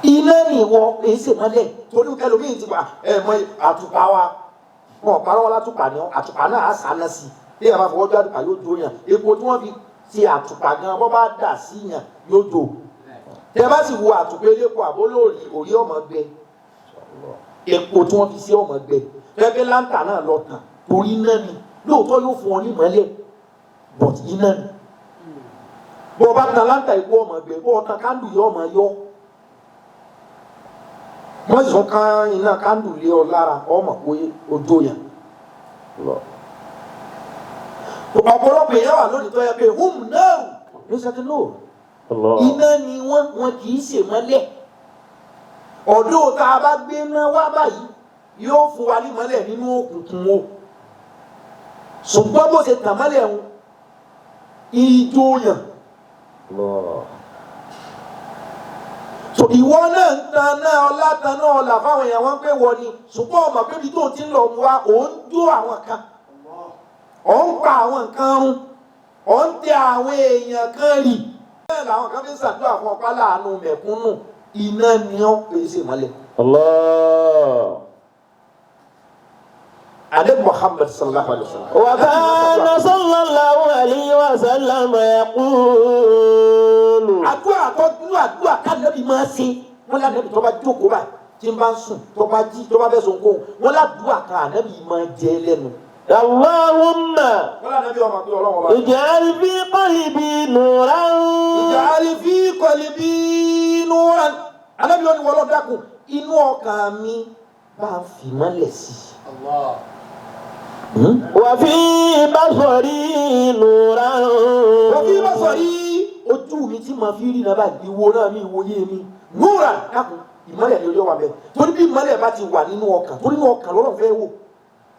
Iná ni ìwọ èyí sì mọ́lẹ̀, torí ẹlòmíì ti wà ẹ mọ àtùpà wa, wọn ò parọ́ wọn látùpà ni àtùpà náà á sáná sí i. Bí ẹ bá fọwọ́ jó àtùpà, yóò jó yàn. Epo tí wọ́n fi ṣe àtùpà gan, bọ́ bá dà sí yàn, yóò jó. Tẹ bá sì wo àtùpà elépo àbólóòrí, òrí ọmọ gbẹ, epo tí wọ́n fi ṣe ọmọ gbẹ. Gẹ́gẹ́ láǹtà náà lọ tàn, torí iná ni. Lóòótọ́ yóò fún ọ ní mọ́lẹ̀, but iná ni. Bọ́ ọ bá tan láǹtà, ikú ọmọ gbẹ. Bọ́ ọ tan kándù, yọ ọmọ yọ. Wọ́n sì tún kán iná kándù lé ọ lára, ọmọ pé ojú yàn. Ọ̀pọ̀lọpọ̀ èèyàn wà lónìí tó yẹ pé hum náà ní sẹ́kìn náà, iná ni wọ́n, wọn kì í ṣe mọ́lẹ̀. Ọ̀dọ́ tá a bá gbé náà wá báyìí, yóò fún wa ní mọ́lẹ̀ nínú òkùnkùn o, ṣùgbọ́n bó ṣe tàn mọ́lẹ̀ ń ijó yàn. So ìwọ náà ń tan náà ọlá tan náà ọlà fáwọn èèyàn wọn pé wọ ni, ṣùgbọ́n ọmọ pébi tó ti ń lọ wá òun jó àwọn kan, ò ń pa àwọn nǹkan run, ò ń tẹ àwọn èèyàn kan rì. Bẹ́ẹ̀ làwọn kan fi ń ṣàdúrà fún ọpá láàánú mẹ̀kúnnù, iná ni ó pèsè mọ́lẹ̀. Allah. Ànábì Muhammad sallallahu alayhi wa sallam. وكان صلى الله عليه وسلم يقول Àdúrà tó dúró, àdúrà kánàbì máa ṣe, wọn lànàbì tó bá jókòó báyìí, tí ń bá ń sùn, tó bá jí, tó bá fẹ́ sùn kóhùn, wọn làdúrà kan ànábì máa jẹ lẹ́nu. اللهم Wọn lànàbì ọmọ pé Ọlọ́run ọba. اجعل في قلبي نورا Ij'al fi qalbi nuran. Ànábì wọn ni wọ́n lọ dákun inú ọkàn mi bá ń fi mọ́lẹ̀ sí i. وفي بصري نورا Wọ́n fi bá sọ rí ojú mi tí màá fi rí náà báyìí, ìwo náà mi, ìwòye mi. Nuran, dákun ìmọ́lẹ̀ ni ojú wa bẹ́ẹ̀. Torí bí ìmọ́lẹ̀ bá ti wà nínú ọkàn, torí inú ọkàn lọ́rọ̀ fẹ́ wò.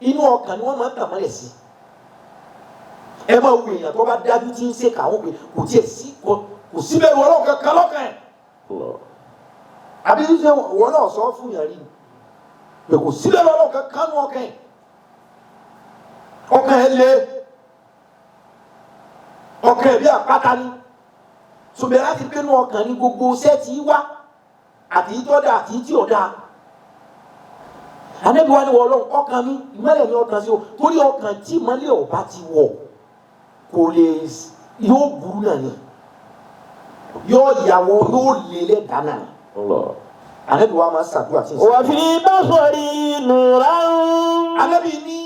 Inú ọkàn ni wọ́n máa ń tàn mọ́lẹ̀ sí. Ẹ máa wo èèyàn tó bá dájú tí ń ṣe kàwọn pé kò tiẹ̀ sí kò síbẹ̀ wọ́n lọ́kàn kan lọ́kàn ẹ̀. Àbí ṣe wọ́n náà sọ fún yàn rí pé kò síbẹ̀ wọ́n lọ́kàn kan nú ọkàn ẹ̀. Ọkàn ẹ̀ le, ọkàn ẹ̀ bí àpáta ni. Ṣùgbọ́n láti pé nú ọkàn ni gbogbo iṣẹ́ ti wá, àti ìtọ́da àti tí ọ̀dà. Ànábì wa ni wọ́n lọ́wọ́ ọkàn mi ìmọ́lẹ̀ ni ọkàn sí o, torí ọkàn tí ìmọ́lẹ̀ ọba ti wọ̀ kò lè, yóò burú náà ni, yóò yàwó, yóò lé lẹ́dàá náà ni. Ànábì wa máa ń ṣàdúrà tí ń sè. وفي بصري نورا Ànábì ní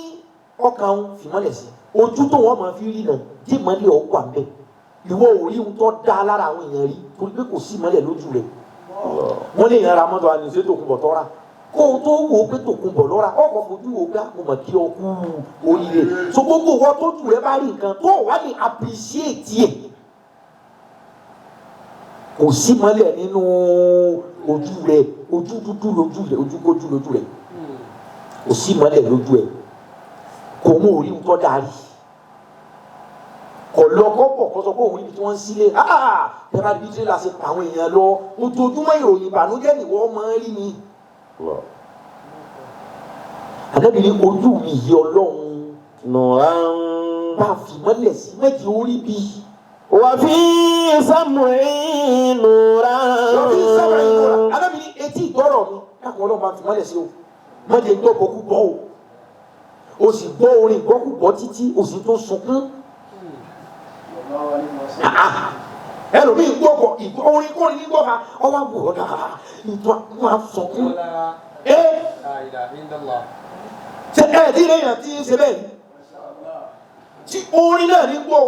ọkàn ń fìmọ́lẹ̀ sí ojú tó wọ́n máa fi rí náà, tí ìmọ́lẹ̀ ọ̀ wà ń bẹ̀. Ìwọ ò rí ohun tó dá lára àwọn èèyàn rí torí pé kò sí ìmọ́lẹ̀ lójú rẹ̀. Wọ́n lè yàrá mọ́tò àníṣe Tòkunbọ̀ tọ́ra, kó o tó wò ó pé Tòkunbọ̀ lọ́ra, ọkọ̀ fojú wo pé mo mọ̀ kí ọ kú oríire. So gbogbo ìwọ tó jù rẹ bá rí nǹkan tó wà ní appreciate ẹ̀, kò sí mọ́lẹ̀ nínú ojú rẹ, ojú dúdú lójú rẹ, ojú kójú lójú rẹ, kò sí mọ́lẹ̀ lójú ẹ, kò mú orí ń tọ́ darí, kò lọ kọ́pọ̀ kó sọ pé òun ibi tí wọ́n ń sílé ẹ bá bí tírélà ṣe pa àwọn èèyàn lọ ojoojúmọ́, ìròyìn ìbànújẹ́ nìwọ máa ń rí ni. Ànábì ní ojú mi yìí, Ọlọ́run نورا bá fi mọ́lẹ̀ sí méjì orí bí. وفي سمعي نورا Lọ́bí sábà yìí lọ́ra. Ànábì ní etí ìgbọ́rọ̀ mi káàkiri, Ọlọ́run bá fi mọ́lẹ̀ sí o, mọ́jẹ̀ ń gbọ́ kókú gbọ́ o, o sì gbọ́ orin ìgbọ́kúgbọ́ títí o sì tún sunkún. Ẹlòmíì gbọ́ kọ ìgbọ́ orin kọrin nígbọ́ ha, ọwọ́ àbò ọ̀dà ìtọ́ wọn sunkún. Ẹ ṣe ẹ tí lẹ́yìn àti ṣe bẹ́ẹ̀ ni tí orin náà ní gbọ́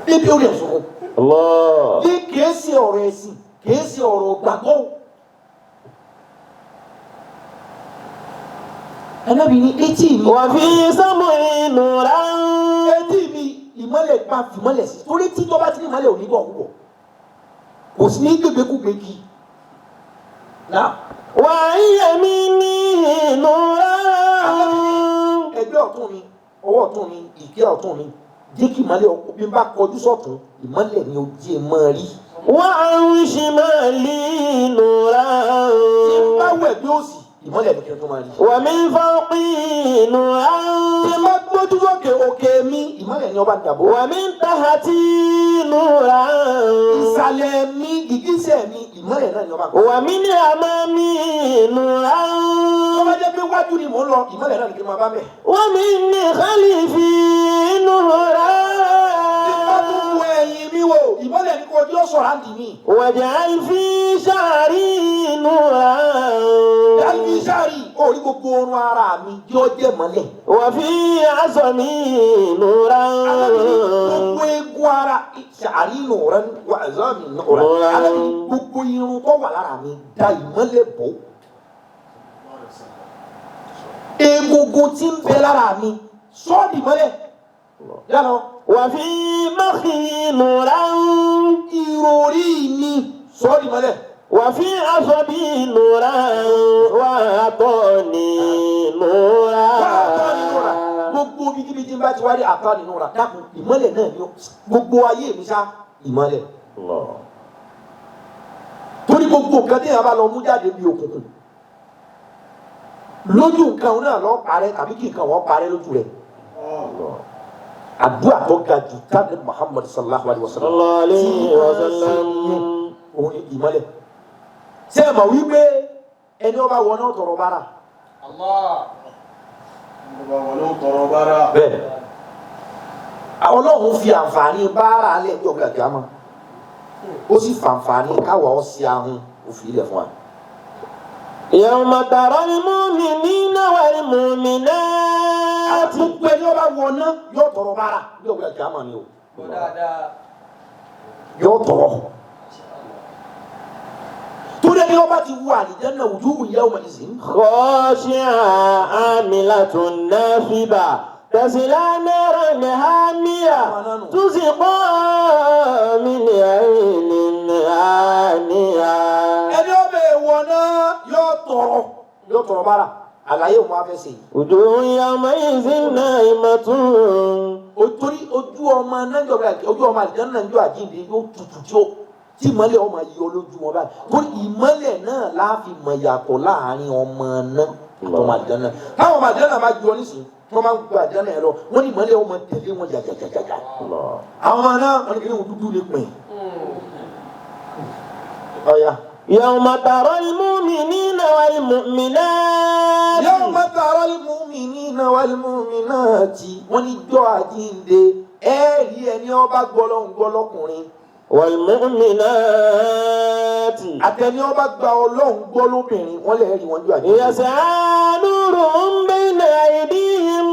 níbi orin ẹ̀ sunkún. Allah. Ní kìí ṣe ọ̀rọ̀ ẹ̀sìn, kìí ṣe ọ̀rọ̀ gbàgbọ́. Ànábì ní etí mi. وفي سمعي نورا Etí mi ìmọ́lẹ̀ pa fìmọ́lẹ̀ sí, torí tí tó bá ti ní ìmọ́lẹ̀ ò ní bọ̀ púpọ̀, kò sí ní gbègbèkúgbè kí. Náà وعن يميني نورا ẹgbẹ́ ọ̀tún mi, ọwọ́ ọ̀tún mi, ìkẹ́ ọ̀tún mi, jẹ́ kí ìmọ́lẹ̀ ọkọ̀ bí n bá kọjú sọ̀tún, ìmọ́lẹ̀ ni ojú ẹ̀ máa rí. وعن شمالي نورا Tí n bá wẹ̀ bí òsì, ìmọ́lẹ̀ ni kí n tó máa rí. ومن فوقي نورا Tí n bá gbójú sókè òkè mi, ìmọ́lẹ̀ ni ọba dàbò. ومن تحتي نورا Ìsàlẹ̀ mi, gìgísẹ̀ mi, ìmọ́lẹ̀ náà ni ọba dàbò. ومن أمامي نورا Tó bá jẹ́ pé wájú ni mò ń lọ, ìmọ́lẹ̀ náà ni kí n máa bá bẹ̀. ومن خلفي نورا Tí n bá tún wo ẹ̀yìn mi wò, ìmọ́lẹ̀ ni kò ojú ọ̀sọ̀rọ̀ àǹdí mi. واجعل في شعري نورا Dálíbi sáré, orí gbogbo orun ara mi yóò jẹ́ mọ́lẹ̀. وفي عصمي نورا Gbogbo eegun ara sàárì nùrẹ́ wà ẹ̀zọ́mi nùrẹ́. Alábi gbogbo irun tó wà lára mi da ìmọ́lẹ̀ bò. Egungun tí ń bẹ lára mi sọ́ọ̀dì mọ́lẹ̀. Yálà وفي مخي نورا ìròrí mi sọ́ọ̀dì mọ́lẹ̀. وفي عصبي نورا وأعطاني نورا Wà á tọ́ nínú ra. Gbogbo bíkíbi tí ń bá ti wá rí àtọ́ nínú ra. Dákun ìmọ́lẹ̀ náà ni ó gbogbo ayé mi sá ìmọ́lẹ̀. Gbogbo nǹkan tí yàrá bá lọ mú jáde bí òkùnkùn lójú nǹkan náà lọ parẹ́ tàbí kí nǹkan wọn parẹ́ lójú rẹ̀. Àdúrà tó ga jù tábìlì Muhammad sallallahu alayhi wa sallam òun ni ìmọ́lẹ̀. Ṣé ẹ mọ̀ wípé ẹni ọba wọ náà tọrọ bára? Bẹ́ẹ̀ Ọlọ́run fi àǹfààní bára alẹ́ ní ọ̀gbìn àgbà mọ́, ó sì fàǹfààní káwa ọ̀ sí ahun òfin ilẹ̀ fún wa. Yawma taral mu'minina wal mu'minat. Gbogbo ẹni ọba wọ náà yóò tọrọ bára ní ọ̀gbìn àgbà mọ́ ni o. Yóò tọrọ. Torí ẹni ọba ti wọ àlìjánnà wujuhun yawma izin. Khashi'a amilatun nasiba. Tasla naran hamiya. Tusqa min aynin aniya. Ẹni ọba ẹ̀wọ̀ náà yóò tọrọ yóò tọrọ bára àlàyé òun afẹ́ sèyí. Wujuhun yawma izin na'imatun. Torí ojú ọmọ náà ojú ọmọ àlìjánnà ń jọ àjíǹde yóò tutù tí ó tí ìmọ́lẹ̀ ọmọ yọ lójú wọn báyìí. Torí ìmọ́lẹ̀ náà láàfin mọ̀ yàtọ̀ láàrin ọmọ náà àtọmọ àlìjánnà. Táwọn ọmọ àlìjánnà máa jọ nísìnyí wọ́n máa ń gba àlìjánnà yẹn lọ wọ́n ní ìmọ́lẹ̀ ọmọ tẹ̀lé wọn jàjàjàjà. Àwọn ọmọ náà wọ́n ní kí ni wọ́n dúdú ní pin. Ọ̀ya. Yawma taral mu'minina wal mu'minat. Yawma taral mu'minina wal mu'minati. Wọ́n ní jọ́ àjíǹde ẹ̀ẹ́rì ẹni ọba gbọ́lọ́hún gbọ́lọ́kùnrin. Wal mu'minat. Àtẹni ọba gba Ọlọ́hun gbọ́ lóbìnrin wọ́n lè rí wọn jọ àjíǹde. Yas'a nuruhum bayna aydihim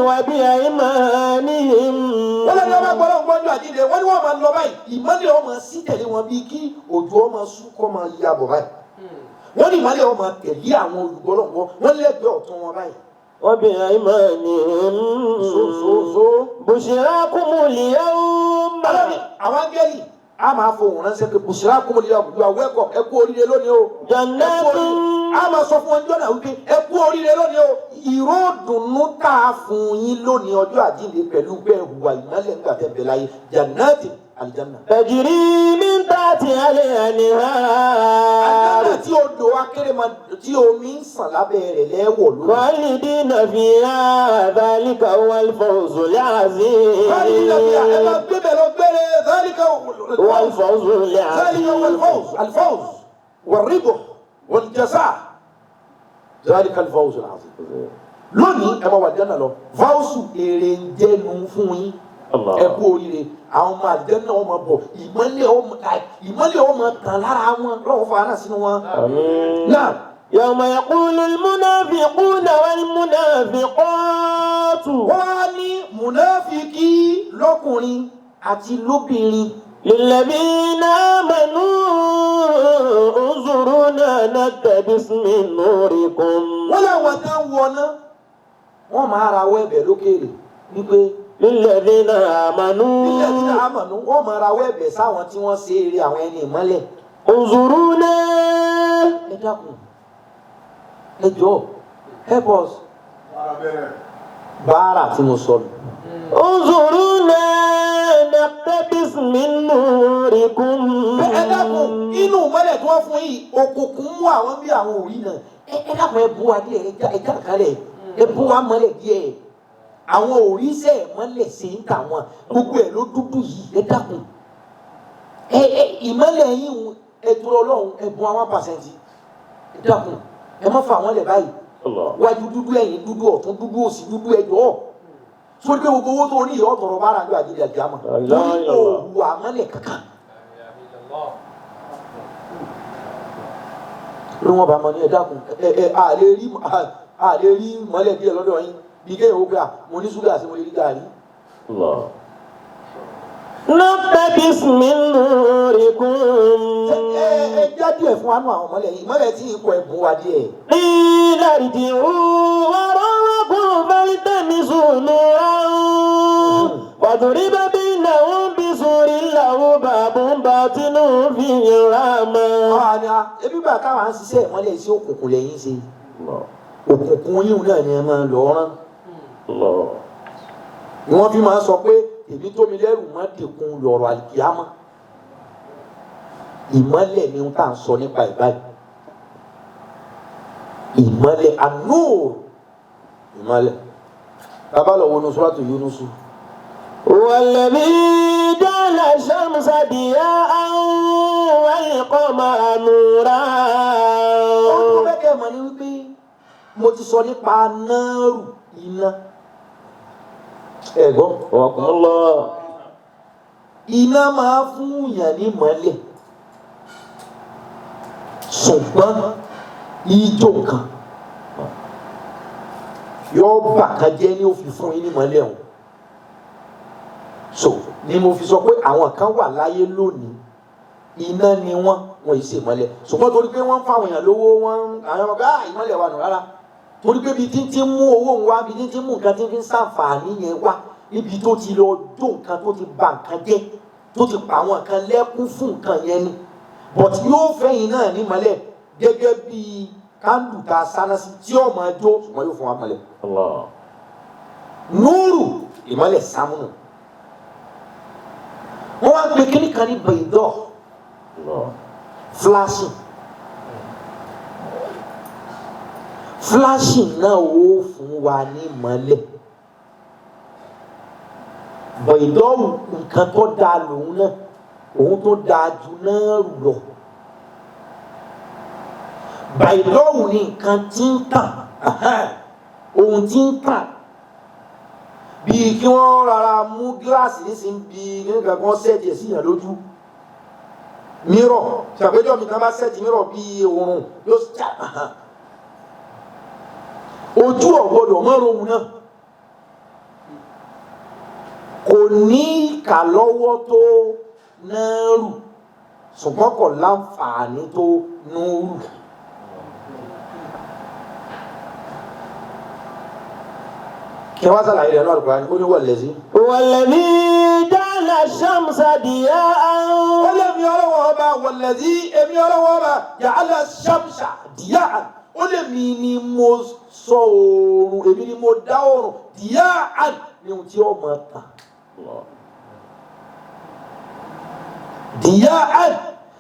wa bi aymanihim. Wọ́n lẹ́ni ọba gbọ́ Ọlọ́hun gbọ́ jọ àjíǹde wọ́n ní wọ́n máa lọ báyìí ìmọ́lẹ̀ ọmọ sí tẹ̀lé wọn bíi kí òjò ọmọ sún kọ́ máa ya bọ̀ báyìí. Wọ́n ní ìmọ́lẹ̀ ọmọ tẹ̀lé àwọn olùgbọ́lọ́gbọ́ wọ́n lẹ́gbẹ̀ẹ́ ọ̀tún wọn báyìí. Wa bi aymanihim. So so so. Bushrakumul yawm. Àwọn áńgẹ́lì a máa fohùn ránṣẹ́ pé bushrakumul yawm, you are welcome, ẹ kú oríire lónìí o. Jannatun. A máa sọ fún wọn jọ́nà wípé ẹ kú oríire lónìí o. Ìró dùnnú tá a fún yín lónìí ọjọ́ àjíǹde pẹ̀lú bẹ́ẹ̀ hùwà ìmọ́lẹ̀ ńgbà tẹ̀ bẹ̀ láyé jannati aljanna. Tajri min tahtiha al-anhar. Aljanna tí odò akérèmọ tí omi ń sàn lábẹ́ rẹ̀ lẹ́wọ̀ lónìí. Khalidina fiha dhalika huwal fawzul azim. Khalidina fiha ẹ máa gbé bẹ̀ lọ gbére dhalika Huwal fawzul azim. ذلك هو الفوز الفوز والربح والجزاء ذلك الفوز العظيم. Lónìí ẹ máa wà jẹ́nà lọ fáwọ́sù èrè ń jẹ́nu fún yín ẹ kú oríire àwọn ọmọ àjẹ́nà ọmọ bọ̀ ìmọ́lẹ̀ ọmọ tàn lára wọn lọ́wọ́ fún ara sínú wọn. Àmín. Náà. Yawma yaqulu al-munafiquna wal-munafiqatu. Wọ́n á ní mùnáfíkì lọ́kùnrin àti lóbìnrin. للذين آمنوا انظرونا نقتبس من نوركم. Wọ́n láwọn tá ń wọná wọ́n máa ra awọ́ ẹ̀bẹ̀ lókèrè wípé. للذين آمنوا. للذين آمنوا wọ́n máa ra awọ́ ẹ̀bẹ̀ sáwọn tí wọ́n ṣe eré àwọn ẹni ìmọ́lẹ̀. انظرونا. Ẹ dákun ẹ jọ̀ọ́ help us. Báárà tí mo sọ nù. انظرونا نقتبس من نوركم. Ẹ dákun inú mọ́lẹ̀ tí wọ́n fún yìí òkùnkùn mú àwọn bí àwọn òrí náà ẹ dákun ẹ bú wa díẹ̀ ẹ já kalẹ̀ ẹ bú wa mọ́lẹ̀ díẹ̀ àwọn òríṣẹ́ mọ́lẹ̀ ṣe ń tà wọn gbogbo ẹ̀ ló dúdú yìí ẹ dákun ẹ ẹ ìmọ́lẹ̀ yín ẹ dúró Ọlọ́run ẹ bùn àwọn pàṣẹǹtì ẹ dákun ẹ má fà wọ́n lẹ̀ báyìí wájú dúdú ẹ̀yìn dúdú ọ̀tún dúdú òsì dúdú ẹ jọ̀ọ́ sórí pé gbogbo owó tó ní ìyọ́ tọrọ bára ń lọ àjíjà jámà torí òwú àmọ́lẹ̀ kankan. Ló wọn bá mọ ní ẹ dákun ẹ ẹ a lè rí a lè rí mọ́lẹ̀ díẹ̀ lọ́dọ̀ yín bí kéèyàn ó gbà mo ní ṣúgà sí mo lè rí gàrí. نقتبس من نوركم. Ẹ ẹ já díẹ̀ fún wa nù àwọn mọ́lẹ̀ yìí mọ́lẹ̀ tí ikọ̀ ẹ̀bùn wa díẹ̀. قيل ارجعوا وراءكم فالتمسوا نورا وضرب بينهم بسور له باب باطنه فيه الرحمة. Àwọn ebi gbà káwọn á ń ṣiṣẹ́ ìmọ́lẹ̀ sí òkùnkùn lẹ́yìn ṣe òkùnkùn yìí náà ni ẹ máa lọ rán. Ni wọ́n fi máa sọ pé èmi tó mi lẹ́rù má dẹkùn lọ̀rọ̀ àlìkìyámà. Ìmọ́lẹ̀ ni ohun tá à ń sọ nípa ẹ̀ báyìí. Ìmọ́lẹ̀ an-nur, ìmọ́lẹ̀. Tá bá lọ wọnú Suratu Yunusu. والذي جعل الشمس ضياء والقمر نورا. Ohun tó fẹ́ kẹ́ ẹ mọ̀ ni wípé mo ti sọ nípa náírù iná. Ẹ gbọ́. الله. Iná máa fún yàn ní mọ́lẹ̀, ṣùgbọ́n ijó kan yóò bà kan jẹ́ ní ó fi fún yín ní mọ́lẹ̀ ọ̀hún. So ni mo fi sọ pé àwọn kan wà láyé lónìí, iná ni wọ́n, wọ́n yìí ṣe mọ́lẹ̀, ṣùgbọ́n torí pé wọ́n ń fáwọn èèyàn lówó, wọ́n àwọn ọmọ ká ìmọ́lẹ̀ wà nù rárá, torí pé ibi tí ń ti mú owó ń wá, ibi tí ń ti mú nǹkan tí ń fi ń ṣàǹfààní yẹn wá, ibi tó ti lọ jó nǹkan, tó ti ba nǹkan jẹ́, tó ti pa àwọn nǹkan lẹ́kún fún nǹkan yẹn ni. But yóò fẹ́yìn náà ní mọ́lẹ̀ gẹ́gẹ́ bí kándù tá a sáná sí tí ó máa jó, ṣùgbọ́n yóò fún wa mọ́lẹ̀. Allah. Núrù ìmọ́lẹ̀ sámúnù. Wọ́n wá gbé kíní kan ní bẹ̀yìndọ́. Allah. Flashing, flashing náà ó fún wa ní mọ́lẹ̀. Bẹ̀yìndọ́ nǹkan tó dáa lòun náà, òun tó dáa ju náà lọ. Bẹ̀yìndọ́ ní nǹkan tí ń tàn, ohun tí ń tàn bíi kí wọ́n rárá mú gíláàsì nísìnyí, bíi nígbà kan sẹ́ẹ̀tì ẹ̀ síyàn lójú mírọ̀ ṣàpéjọ mi kan bá sẹ́ẹ̀tì mírọ̀ bíi oòrùn yóò ṣá ojú ọ̀gbọ́dọ̀ mọ́rọ̀ ohun náà kò ní ìkà lọ́wọ́ tó náírù, ṣùgbọ́n kò láǹfààní tó núrù. Kí wọ́n sàlàyé rẹ̀ lọ́rùn Kùránì, ó ní wọ̀lẹ̀ sí. والذي جعل الشمس ضياء. Ó lé mi ọlọ́wọ́ ọba wọ̀lẹ̀dí, èmi ọlọ́wọ́ ọba ja'ala shamsa diya'an. Ó lé mi ni mo sọ oòrùn, èmi ni mo dá oòrùn diya'an ní ohun tí ó máa tàn. Diya'an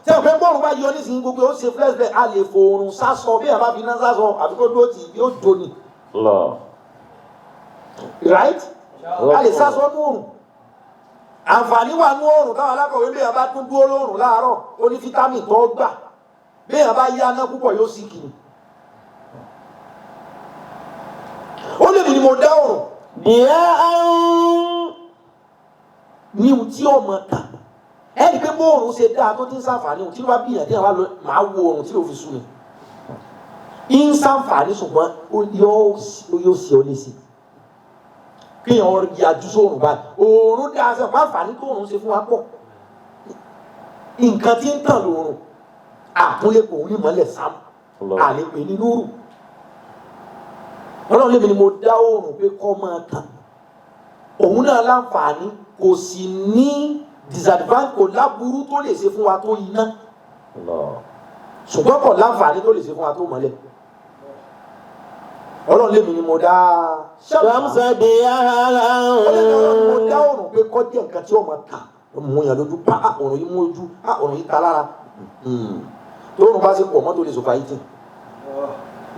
tí a fẹ́ bọ́ọ̀rùn bá yọ nísìnyí gbogbo ó ṣe flex bẹ́ẹ̀, a lè fo oòrùn sásọ bí a bá fi iná sásọ àbí kó dúró tì yóò jóni. Allah. Right? A lè sásọ ní oòrùn. Àǹfààní wà ní oòrùn táwọn alákọ̀wé bí èèyàn bá tún dúró lóòrùn láàárọ̀, ó ní fítámì tó gbà. Bí èèyàn bá yá aná púpọ̀ yóò sì kìnnì. Ó lè ní mo dá oòrùn ضياء ní ohun tí ó mọ̀ tàn. Ẹ rí i pé bóòrùn ṣe dáa tó ti ń ṣàǹfààní ohun tí ló bá bí èèyàn tí èèyàn bá lọ máa wo oòrùn tí yóò fi sú mi. Ń ṣàǹfààní ṣùgbọ́n yóò ṣe ọ léṣe. Kéèyàn yájú sóòrùn báyìí, oòrùn dáa sọ pé àǹfààní tó oòrùn ṣe fún wa pọ̀. Nǹkan tí ń tàn lóòrùn àtúnlẹ̀kùn òun ní mọ́lẹ̀ sáàmù àlepè ní núrù. Ọlọ́run lèmi ni mo dá oòrùn pé kó máa tàn. Òun náà láǹfààní, kò sì ní disadvantage, kò láburú tó lè ṣe fún wa tó iná, ṣùgbọ́n kò láǹfààní tó lè ṣe fún wa tó mọ́lẹ̀. Ọlọ́run lèmi ni mo dá الشمس ضياء. Ọlọ́run mo dá oòrùn pé kó jẹ́ nǹkan tí ó máa tàn, mú yàn lójú pa oòrùn yìí mú ojú, oòrùn yìí ta lára. Tóòrùn bá ṣe pọ̀ mọ́tò lè sọ̀fà yìí tì.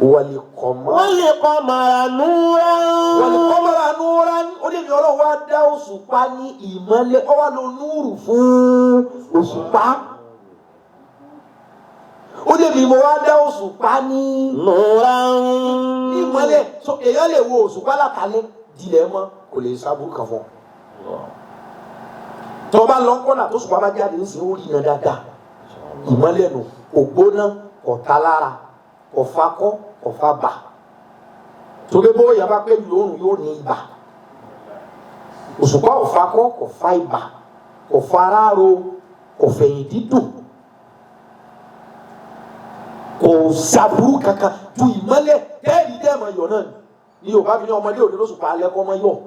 Wàlẹ̀ kọ̀mọ́. والقمر نورا. Wàlẹ̀ kọ́mọ́ra núra, ó lè mi ọlọ́run wá dá òṣùpá ní ìmọ́lẹ̀, ó wá lo núrù fún òṣùpá. Ó lè mi mo wá dá òṣùpá ní نورا. ìmọ́lẹ̀. So èèyàn lè wo òṣùpá látàlẹ́ dilẹ̀ mọ́, kò lè sábúrú kan fún ọ. Tó bá lọ kọ́nà tó ṣùpá bá jáde nísìnyí, ó rí iná dáadáa. Ìmọ́lẹ̀ nù, kò gbóná, kò ta lára, kò fa kọ́, kò fa bà. Torí bóyá bá pẹ́ lóòrùn yóò ní ibà. Òṣùpá ò fa kọ́, kò fa ibà, kò fa aráro, kò fẹ̀yìn dídùn, kò sàbúrú kankan ju ìmọ́lẹ̀ tẹ́ẹ̀rí dẹ́ẹ̀mọ̀ yọ̀ náà ni. Yorùbá fi ní ọmọdé òde lóṣùpá alẹ́ kọ́ mọ́ yọ̀,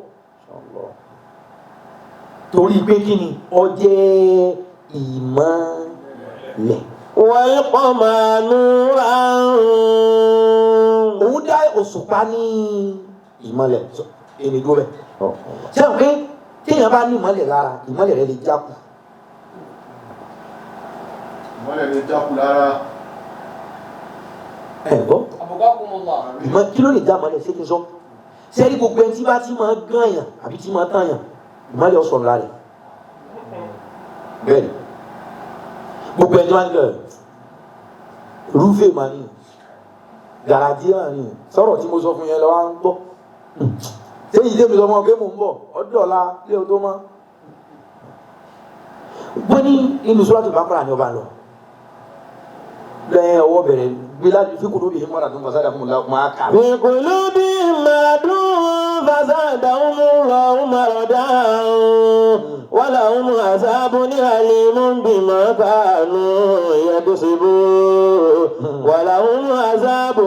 torí pé kí ni ó jẹ́ ìmọ́lẹ̀. والقمر نورا. Òun dá òṣùpá ní ìmọ́lẹ̀ ẹni dúró bẹ́ẹ̀. Ṣé o pé téèyàn bá ní ìmọ́lẹ̀ lára, ìmọ́lẹ̀ rẹ̀ lè jákù. Ìmọ́lẹ̀ lè jákù lára. Ẹ gbọ́. Abukakumullah. Ìmọ̀ kí ló lè dá ìmọ́lẹ̀ ṣé kí n sọ? Sẹ́rí gbogbo ẹni tí bá ti máa gán yàn àbí tí máa tán yàn, ìmọ́lẹ̀ ọ̀sán lára rẹ̀. Bẹ́ẹ̀ni, gbogbo ẹni tí wọ́n ń gẹ̀ rúfè máa ní gàràjì náà ní sọ̀rọ̀ tí mo sọ fún yẹn lọ́wọ́ à ń gbọ́. Ṣé ìdí mi sọ fún ọ pé mò ń bọ̀ ọdún ọ̀la lé o tó mọ́? Wọ́n ní inú Suratul Baqara ni ọba lọ. Lẹ́yìn ọwọ́ bẹ̀rẹ̀ gbé láti fi kúrò bí mọ́ra tó ń fasádà fún mi máa kà. في قلوبهم مرض فزادهم الله مرضا ولهم عذاب أليم بما كانوا يكسبون ولهم عذاب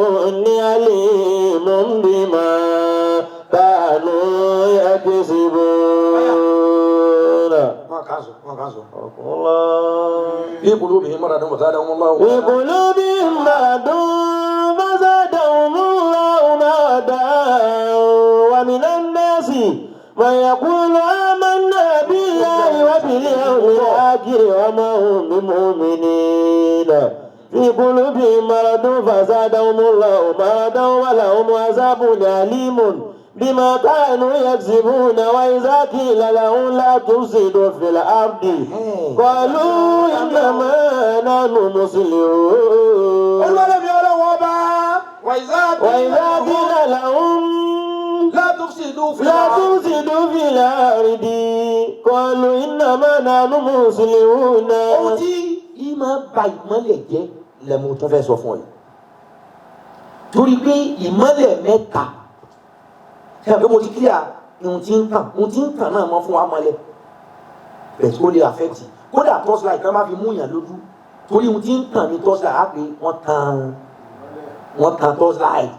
أليم بما كانوا يكسبون. Máa kà sọ, máa kà sọ. الله في قلوبهم مرض فزادهم الله في قلوبهم مرض فزادهم الله مرضا ومن الناس من يقول آمنا بالله وباليوم الآخر وما هم بمؤمنين في قلوبهم مرض فزادهم الله مرضا ولهم عذاب أليم بما كانوا يكسبون وإذا قيل لهم لا تفسدوا في الأرض قالوا إنما نحن مصلحون. Olúwalẹ̀ mi ọlọ́wọ́ ọba وإذا وإذا قيل لهم لا تفسدوا في لا الأرض تفسدوا في الأرض قالوا إنما نحن مصلحون. Ohun tí yìí máa ba ìmọ́lẹ̀ jẹ́ lẹ́mu tó fẹ́ sọ fún ọ yìí, torí pé ìmọ́lẹ̀ mẹ́ta ṣe àbí mo ti kílíà ohun tí ń tàn, ohun tí ń tàn náà mọ́ fún wa mọ́lẹ̀ bẹ̀ẹ̀ ó lè affect. Kódà torchlight kan bá fi mú yàn lójú, torí ohun tí ń tàn ní torchlight á pé wọ́n tàn, wọ́n tàn torchlight,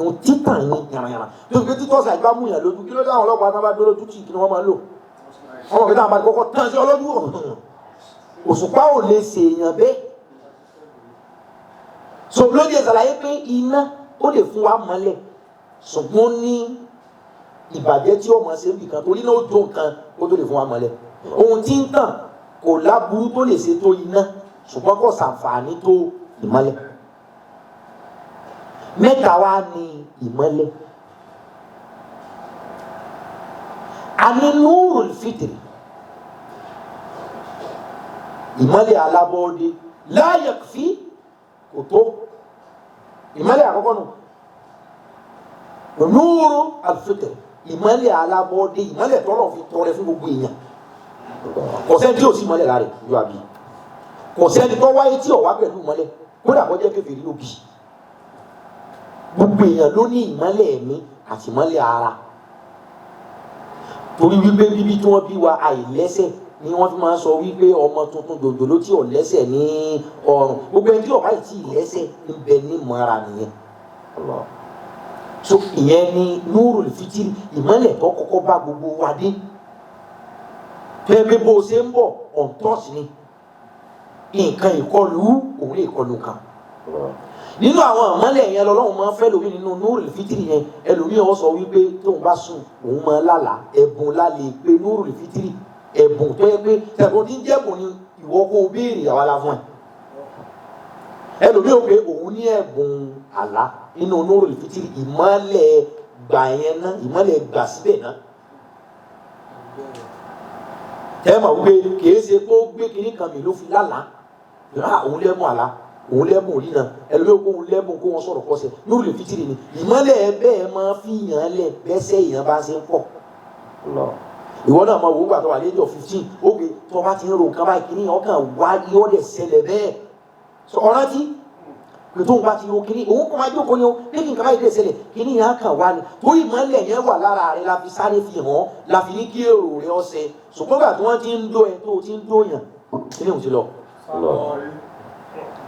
ohun títàn yín yàrá-yàrá tó fi pé tí torchlight bá mú yàn lójú. Kí ló dé àwọn ọlọ́pàá tán bá dúró lójú tì? Kí ni wọ́n máa ń lò? Wọ́n mọ̀ pé táwọn bá ti kọ́kọ́ tàn sí ọlọ́dún, òṣùpá ò lè ṣèèyàn bẹ́ẹ̀. So lóde ìsàlàyé pé iná ó lè fún wa mọ́lẹ̀, ṣùgbọ́n ní ìbàjẹ́ tí ó mọ̀ ṣe ń bì kan, torí náà ó jó nǹkan ó tó lè fún wa mọ́lẹ̀. Ohun tí ń tàn kò láburú tó lè ṣe tó iná, ṣùgbọ́n kò ṣàǹfààní tó ìmọ́lẹ̀. Mẹ́ta wá ní ìmọ́lẹ̀. A ní núrùl fitri, ìmọ́lẹ̀ alábọ́ọ́dé, la yakfi, kò tó. Ìmọ́lẹ̀ àkọ́kọ́ nù, núrù alfitri, ìmọ́lẹ̀ alábọ́ọ́dé, ìmọ́lẹ̀ tọ́lọ̀ fi tọrẹ fún gbogbo èèyàn. Kò sẹ́ni tí ò sí ìmọ́lẹ̀ lára rẹ̀ yóò àbí kò sẹ́ni tó wáyé tí ò wá pẹ̀lú ìmọ́lẹ̀, kódà kó jẹ́ kèfèrí ló bí. Gbogbo èèyàn ló ní ìmọ́lẹ̀ ẹ̀mí àti ìmọ́lẹ̀ ara, torí wípé bíbí tí wọ́n bí wa àìlẹ́sẹ̀ ni wọ́n fi máa ń sọ wípé ọmọ tuntun dòdòló tí ò lẹ́sẹ̀ ní ọrùn. Gbogbo ẹni tí ò bá yìí tí ì lẹ́sẹ̀ ń bẹ ní mọ́ra nìyẹn. So ìyẹn ni núrù fitiri, ìmọ́lẹ̀ tó kọ́kọ́ bá gbogbo wa dé, tẹ́gbẹ́ bó o ṣe ń bọ̀ ọ̀ntọ́sí ni nǹkan ìkọlù òun lè kọlù kan nínú àwọn ìmọ́lẹ̀ yẹn. Lọ́lọ́run máa ń fẹ́ lómi nínú núrù fitiri yẹn. Ẹlòmíì ó sọ wípé tóun bá sùn, òun máa lálàá. Ẹ̀bùn lálẹ́ pé núrù fitiri, ẹ̀bùn tó yẹ pé ẹ̀bùn tí ń jẹ́bùn ni ìwọ kó o béèrè, àwa la fún ẹ. Ẹlòmíì ó pé òun ní ẹ̀bùn àlá nínú núrù fitiri, ìmọ́lẹ̀ gbà yẹn ná, ìmọ́lẹ̀ gbà síbẹ̀ ná. Ẹ mọ̀ wípé kìí ṣe kó gbé kinní kan mi ló fi lálàá rà, òun lẹ́bùn àlá, òun lẹ́bùn rí náà. Ẹlòmíì kó òun lẹ́bùn kó wọn sọ̀rọ̀ kọ́sẹ̀, núrù fitiri ni. Ìmọ́lẹ̀ bẹ́ẹ̀ máa fi yàn lẹ̀ bẹ́sẹ̀ yàn bá ṣe ń pọ̀. Ìwọ náà máa wò ó gbà tó wà lẹ́jọ́ 15, ókè tó bá ti ń ro nǹkan báyìí, kìíní ọkàn wá yóò dẹ̀ ṣẹlẹ̀ bẹ́ẹ̀. Sọ ọ̀rántí pé tóun bá ti ro kìíní, òun kò máa jókòó ni ó pé kí nǹkan báyìí dẹ̀ ṣẹlẹ̀, kìíní yẹn á kàn wá ni, torí ìmọ́lẹ̀ yẹn wà lára rẹ la fi sáré fi hàn, la fi ní kí èrò rẹ ọ̀sẹ̀. Ṣùgbọ́n gbà tí wọ́n ti ń dó ẹ tó o ti ń dó yàn, kìíní òun ti lọ.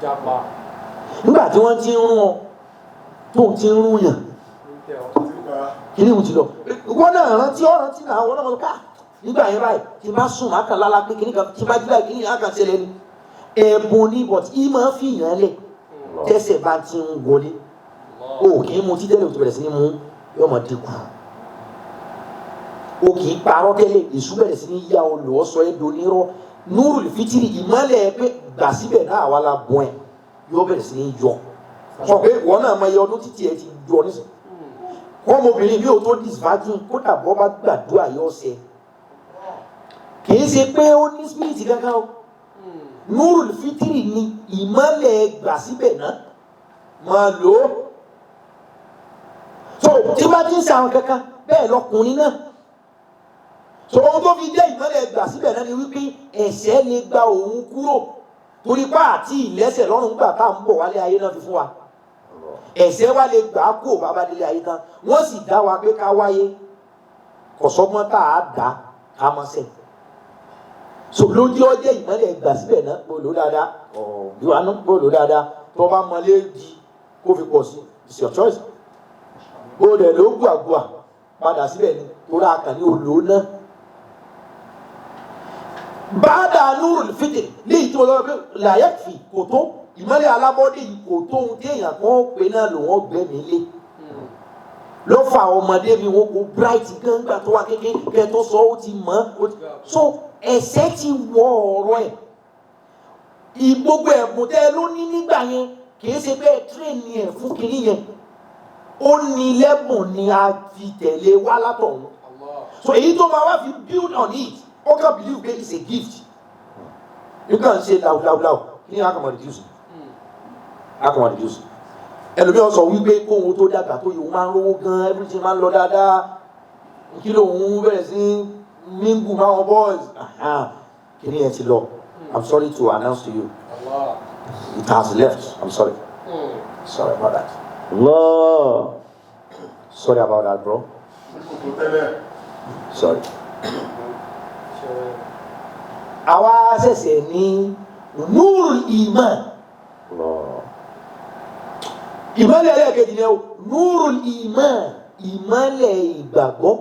Japa. Nígbà tí wọ́n ti ń rún ọ tó o ti ń rún yàn, kìíní òun ti lọ. Ìwọ náà rántí, ọ̀rántí náà, wọ́n náà mọ̀ ká nígbà yẹn báyìí tí n bá sùn, má kàn lálá pé kìíní kan, tí n bá jí báyìí, kìíní yẹn á kàn ṣẹlẹ̀ ni. Ẹ̀bùn ni, but í máa fi yàn lẹ̀ tẹ́sẹ̀ bá ti ń wọlé. O kì í mu títẹ́lẹ̀, o ti bẹ̀rẹ̀ sí ní mu, yóò máa dínkù. O kì í parọ́ tẹ́lẹ̀, èṣù bẹ̀rẹ̀ sí ní yá ọ lò, ọ́ sọ ẹ́ donírọ́. Nurul fitiri, ìmọ́lẹ̀ pé gbà síbẹ̀ náà wà la bọ́n ẹ̀, yóò bẹ̀rẹ̀ sí ní yọ. Sọ pé wọn náà mọ iye ọdún títí ẹ ti yọ nísìnyí. Wọn mọbìnrin bí o tó disvirgin, kódà bọ́ bá gbàdúrà yóò ṣe. Kì í ṣe pé ó ní spirit kankan o. Nurul fitiri ni ìmọ́lẹ̀ gbà síbẹ̀ náà máa lò ó. So tí bá ti ń ṣàwọn kankan bẹ́ẹ̀ lọkùnrin náà. So ohun tó fi jẹ́ ìmọ́lẹ̀ gbà síbẹ̀ náà ni wípé ẹ̀ṣẹ̀ lè gba òun kúrò, torí pa àti ìlẹ́sẹ̀ lọ́rùn gbà tá à ń bọ̀ wálé ayé náà fi fún wa. Ẹ̀ṣẹ̀ wa lè gbà á kú bàbá délé ayé tán, wọ́n sì dá wa pé ká wáyé, kò sọ́gbọ́n tá a dá ká mọ́ sẹ́. So lójú ọjọ́ ìmọ́lẹ̀ gbà síbẹ̀ náà, gbòòlò dáadáa, ọ̀bíwánú gbòòlò dáadáa, tó bá mọlé di kó fi pọ̀ sí, it's your choice. Bó dẹ̀ ló gbàgbà padà síbẹ̀ ni, torí àkànní olò náà. Báàdà nurul fitr léyìí tí mo lọ pé làyẹ̀fì kò tó ìmọ́lẹ̀ alábọ́dé yìí, kò tó ohun tí èèyàn kan pè náà lòun ọgbẹ́mi lé. Ló fa ọmọdé mi wọn kò bright gan gbà tó wà kékeré, kẹ tó sọ ó ti mọ̀ ó ti so ẹ̀ṣẹ̀ ti wọ ọ̀rọ̀ ẹ̀. Ìgbogbo ẹ̀bùn tẹ́ ló ní nígbà yẹn kì í ṣe bẹ́ẹ̀ tírèèni ẹ̀ fún kinní yẹn, ó ní lẹ́bùn ni a fi tẹ̀lé wá látọ̀hún. So èyí tó máa wá fi build on it, ó kàn believe pé it's a gift. You kàn ṣe làwùlàwùlàwù kí ni a kàn máa reduce, a kàn máa reduce. Ẹlòmíràn sọ wípé kóhun tó dàgbà tó yìí, òun máa ń rówó gan, everything máa ń lọ dáadáa, kí lóun bẹ̀rẹ̀ sí mingle máwọn boys, kí ni ẹ ti lọ. I'm sorry to announce to you, it has left. I'm sorry, sorry about that. Allah. Sorry about that, bro. Sorry. Àwa ṣẹ̀ṣẹ̀ ní nurul iman. Allah. Ìmọ́lẹ̀ ẹlẹ́ẹ̀kejì ni ó nurul iman, ìmọ́lẹ̀ ìgbàgbọ́.